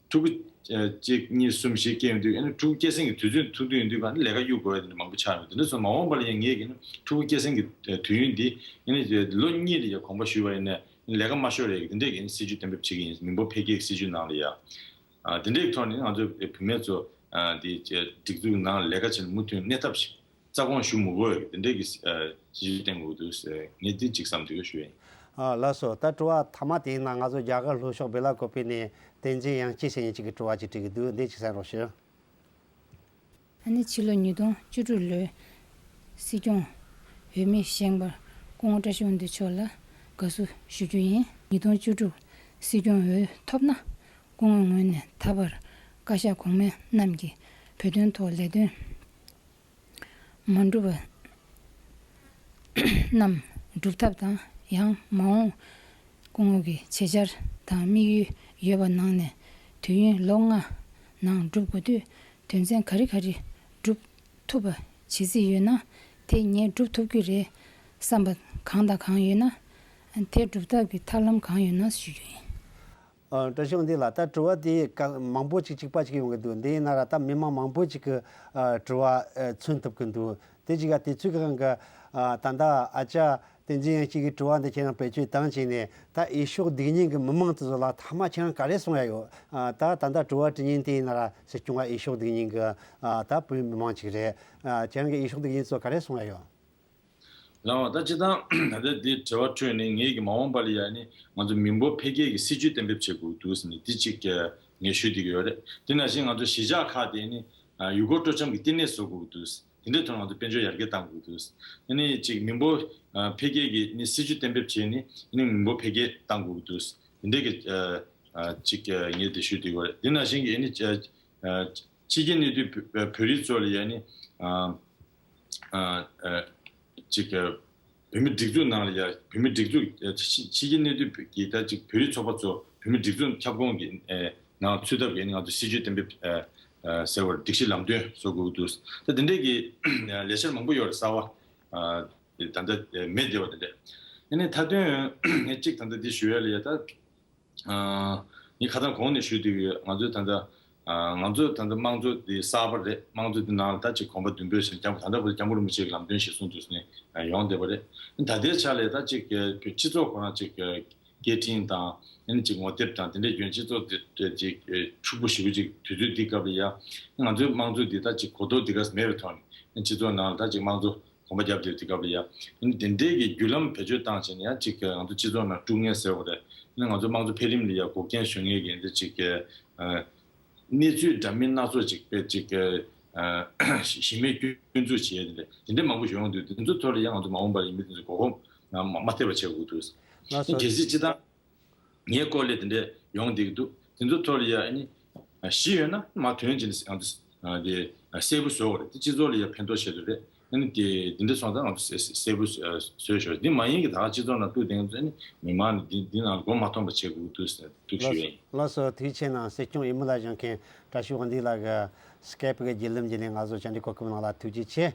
ཕྲུ་གུ་ཨ་གཅིག་གཉིས་གསུམ་བཞི་སྐྱེ་ཡོང་དུས་ཨ་ནི་ཕྲུ་གུ་སྐྱེ་སྲིང་གི་དུས་ཚོད་ཐུང་དུས་ཡིན་དུས་གང་ལས་ཀ་གཡུག་དགོས་ཡ་དེ་འདྲ་མང་པོ་ཆགས་ཡོང་། དེ་འདྲ་སོང་མ་འོངས་པ་ལ་ཡང་ངས་ཀྱི་ནི་ཕྲུ་གུ་སྐྱེ་སྲིང་གི་ཨ་དུས་ཡུན་འདི་ཨ་ནི་ལོ་གཉིས་ལ་ཡ་གོམ་པ་ཞུས་པ་ཡིན་ན་ལས་ཀ་མ་ཤོར་ཡ་གི་དེ་འདྲའི་གི་སྲིད་ཇུས་གཏན་འབེབས་བྱེད་ཀྱི་ཡིན། མི་འབོར་འཕེལ་རྒྱས་ཀྱི་སྲིད་ཇུས་ནང་ལ་ཡ། ཨ་དེ་འདྲའི་ཐོག་ནས་ང་ཚོ་བུད་མེད་ཚོ་ཨ་དེ་སྒྲིག་འཛུགས་ནང་ལས་ཀ་བྱེད་ན་མུ་མཐུད་གནས་ཐབས་ཤིག་རྩ་དགོངས་ཞུ་མི་དགོས་ཡ་གི་དེ་འདྲའི་གི་ཨ་སྲིད་ཇུས་བཏིང་དགོས་འདུག་ཟེར་ངས་འདི་གཅིག་བསམ་འདུག་ཞུ་ཡིན། ཨ་ལགས་སོ། ད་དྲི་བ་མཐའ་མ་དེ་ཡིན་ན་ང་ཚོ་རྒྱ་གར་ལྷོ་ཕྱོགས་སྦེ་ལ་ཀོ་པི་ནས་བསྟན་འཛིན་དབྱངས་སྐྱིད་ཟེར་མཁན་ཅིག་གིས་དྲི་བ་ཅིག་དྲིས་ཀྱི་འདུག་འདི་ཅིག་གསན་རོགས་ཞུ། ཨ་ནི་ཕྱི་ལོ་ཉིས་སྟོང་བཅུ་དྲུག་ལོའི་སྲིད་སྐྱོང་འོས་མི་བཞེངས་པར་སྐུ་ངོ་བཀྲ་ཤིས་དབང་འདུས་མཆོག་ལ་དགའ་བསུ་ཞུ་རྒྱུ་ཡིན། ཉིས་སྟོང་བཅུ་དྲུག་སྲིད་སྐྱོང་འོས་ཐོབ་ན་སྐུ་ངོའི་ངོས་ནས་ད་བར་བཀའ་ཤག་གོང་མ་རྣམས་ཀྱིས་བོད་དོན་ཐོག་ལས་དོན་མ་འགྲུབ་པ་རྣམས་སྒྲུབ་ཐབས་དང་། ཡང་མ་འོངས་སྐུ་ངོ་གི་བྱེད་འཆར་དང་དམིགས་ཡུལ་ཡོད་པ་ནང་ནས་དུས་ཡུན་ལོ་ལྔ་ནང་སྒྲུབ་དགོས་དུས་དོན་ཚན་ག་རེ་ག་རེ་སྒྲུབ་ཐུབ་པ་བྱེད་རྩིས་ཡོད་ན། དེ་ངས་སྒྲུབ་ཐུབ་ཀྱི་རེད་བསམ་པ་གང་དང་གང་ཡོད་ན། དེ་སྒྲུབ་ཐབས་ཀྱི་ཐབས་ལམ་གང་ཡོད་ན་ཞུ་རྒྱུ་ཡིན། ཨ་བཀྲ་ཤིས་དབང་འདུས་ལགས། ད་དྲི་བ་དེ་ག་མང་པོ་ཅིག་གཅིག་པ་ཅིག་ཡོང་གི་འདུག་འདི་ཡིན་ན་ར་ད་མི་མང་མང་པོ་ཅིག་གི་ཨ་དྲི་བ་ཨ་མཚོན་ཐུབ་ཀྱི་འདུག་དེ་ཅིག་ག་དུས་ཚོད་ཀྱི་དབང་གིས་ཨ་ད་ལྟ་ཨ་ཅག་བསྟན་འཛིན་དབྱངས་སྐྱིད་ཀྱི་དྲི་བ་འདི་ཁྱེད་རང་བེད་སྤྱོད་བཏང་བྱས་ནས། ད་འོས་ཤོག་སྡུད་མཁན་གྱི་མི་མང་དེ་ཚོ་ལ་མཐའ་མ་ཁྱེད་རང་ག་རེ་གསུང་ཡ་ཡོད། ཨ་ད་ད་ལྟ་དྲི་བ་དྲི་མཁན་དེ་ཡིན་ན་ར་སྲིད་སྐྱོང་བ་འོས་ཤོག་སྡུད་མཁན་གྱི་ཨ་ད་བོད་མི་མང་ཅིག་རེད། ཨ་ཁྱེད་རང་གི་འོས་ཤོག་སྡུད་མཁན་ཚོ་ག་རེ་གསུང་ཡ་ཡོད། ལགས་འོང་། ད་སྤྱིར་བཏང་ད་ལྟ་འདི་དྲི་བ་འཕྲོས་ནས་ངེད་ཀྱི་མ་འོངས་པ་ལ་ཡ་ནི་ང་ཚོ་མི་འབོར་འཕེལ་རྒྱས་ཀྱི་སྲིད་ཇུས་གཏན་འབེབས་བྱེད་དགོས་འདུག་ཟེར་ནས་འདི་གཅིག་ངས་ཞུ་བསྡད་ཀྱི་ཡོད་རེད། དེ་ནང་བཞིན་ང་ཚོ་གཞིས་ཆགས་ཁག་དེ་ནི་ཡུལ་སྐོར་སྤྲོ་འཆམ་གྱི་བསྟི་གནས་བཟོ་དགོས་འདུག་དེ་འདྲའི་ཐོག་ང་ཚོ་དཔལ་འབྱོར་ཡར་རྒྱས་གཏང་དགོས་འདུག་ཨ་ནི་གཅིག་མི་འབོར་འཕེལ་རྒྱས་ཀྱི་ནི་སྲིད་ཇུས་གཏན་འབེབས་བྱས་ནས་ཨ་ནི་མི་འབོར་འཕེལ་རྒྱས་གཏང་དགོས་འདུག་དེ་འདྲའི་གི་གཅིག་ངས་དེ་ཞུ་བསྡད་ཀྱི་ཡོད་རེད། དེ་ནང་བཞིན་གྱི་ཨ་ནི་ཕྱི་རྒྱལ་གནས་སྡོད་བོད་རིགས་ཚོ་ལ་ཡ་ནི་ཨ་ཨ་ཨ་ཅིག་བོད་མི་སྒྲིག་འཛུགས་ནང་ལ་ཡ་བོད་མི་སྒྲིག་འཛུགས་ཕྱི་ཕྱི་རྒྱལ་གནས་སྡོད་ཀྱི་ད་ཅིག་བོད་རིགས་ཚོགས་པ་ཚོ་བོད་མི་སྒྲིག་འཛུགས་ཁྱབ་ཁོངས་ཀྱི་ནང་ཚུད་ཐབས་ཀྱི་ང་ཚོ་སྲིད་ཇུས་གཏན་འབེབས་ཟེར་བར་སྒྲིག་གཞི་ལམ་སྟོན་བཟོ་དགོས་འདུག་ད་དེ་འདྲས་ཀྱི་ལས་འཆར་མང་པོ་ཡོད་རེད། གསར་བ་ད་ལྟ་མེད་བསྡད་པ་དེ་འདྲས། ཨ་ནི་མཐའ་དོན་ངས་གཅིག་ད་ལྟ་འདི་ཞུ་ཡ་ལ་ཡ་ད། ངས་ཁ་སང་གོང་ནས་ཞུས་བསྡད་ཀྱི་ཡོད། ང་ཚོའི་ད་ལྟ་ང་ཚོའི་ད་ལྟ་དམངས་གཙོ་འདི་གསར་པ་རེད། དམངས་གཙོ་འདི་ནང་ལ་ད་ཅིག་གོམ་པ་མདུན་སྤོས་ཟེར་སྐྱབས་ད་ལྟ་བར་སྐྱབས་མགོན་རིན་པོ་ཆེ་གི་ལམ་སྟོན་གཞིར་བཟུང་དུ་ནས་ཡོང་བསྡད་པ་རེད། ད་ལྟའི་ཆ་ལ་ད་ཅིག་སྤྱི་ཚོགས་ཁོ་རང་ཅིག་སྐད་འཕྲིན་དང་ཨ་ནི་ཅིག་ངོ་དེབ་དང་དེ་འདྲའི་སྐྱོན་སྤྱི་ཚོགས་འདི་ཅིག་འཁྲུག་པོ་ཞེ་པོ་ཅིག་དུས་ཚོད་འདི་སྐབས་ལ་ཡ་ང་ཚོའི་དམངས་གཙོ་འདི་ད་ཅིག་གོ་རྟོགས་འདི་ག་མེད་པའི་ཐོག་ནས་སྤྱི་ཚོགས་ནང་ལ་ད་ཅིག་དམངས་གཙོ་གོམ་པ་རྒྱབ་བསྡད་དུས་སྐབས་ལ་ཡ། ཨ་ནི་དེ་འདྲའི་གི་བརྒྱུད་ལམ་བེད་སྤྱོད་བཏང་བྱས་ནས་ཡང་ཅིག་ང་ཚོ་སྤྱི་ཚོགས་ནང་དཀྲུག་ངན་ཟེར་བ་རེད། ཨ་ནི་ང་ཚོ་དམངས་གཙོ་འཕེལ་རིམ་ལ་ཡ་འགོག་རྐྱེན་བཟོ་མཁན་གྱི་འདི་ཅིག་གནས་ཚུལ་འདྲ་མིན་སྣ་ཚོགས་ཅིག་དཔེ་ཅིག་གཞི་མེད་སྐྱོན་འཛུགས་བྱས་དེ་འདྲ་དེ་འདྲ་མང་པོ་ཡོང་འདུག་དེ་ཚོ་ཐོག་ལ་ཡ་ང་ཚོ་མ་འོངས་པར་ཡིན་མིན་དེ་ཚོ་མགོ་སྐོར་མ་མ་ཐེབས་པ་བྱེད་དགོས་འདུག་ང་ཚོ་གལ་སྲིད་སྤྱི་བཏང་། ངའི་སྐོར་ལས་དེ་འདྲས་ཡོང་བསྡད་ཀྱི་འདུག་དེ་ཚོ་ཐོག་ལ་ཡ་ཨ་ནི་གཞི་ཡོད་ན་མ་དོན་ཅིག་ནི་ང་ཚོ་དེ་གསལ་པོ་བཟོ་དགོས་རེད། དེ་སྤྱི་ཚོགས་ལ་ཡ་ཕན་ཐོགས་ཆེད་དུ་རེད། ཨ་ནི་དེ་དེ་འདྲས་སོང་ཙང་ང་ཚོ་གསལ་པོ་བཟོས་ཤོག་འདི་མ་ཡིན་གྱི་ད་སྤྱི་ཚོགས་ནང་དཀྲུག་བསྡད་མཁན་ཚོ་ཨ་ནི་མི་མང་ནི་འདི་འདི་ནང་མགོ་མ་ཐོན་པ་བྱེད་དགོས་འདུག་ཟེར་འདུག་ཞུ་ཡ་ཡིན། ལགས་སོ། ཐུགས་རྗེ་ཆེ་གནང་། སྲིད་སྐྱོང་འོས་མི་ལ་བཞེངས་མཁན་བཀྲ་ཤིས་དབང་འདུས་ལགས་ཀྱི་སི་ཀེབ་གི་བརྒྱུད་ལམ་བརྒྱུད་ནས་ང་ཚོ་བཅར་འདྲི་གོ་སྐབས་གནང་ལ་ཐུགས་རྗེ་ཆེ།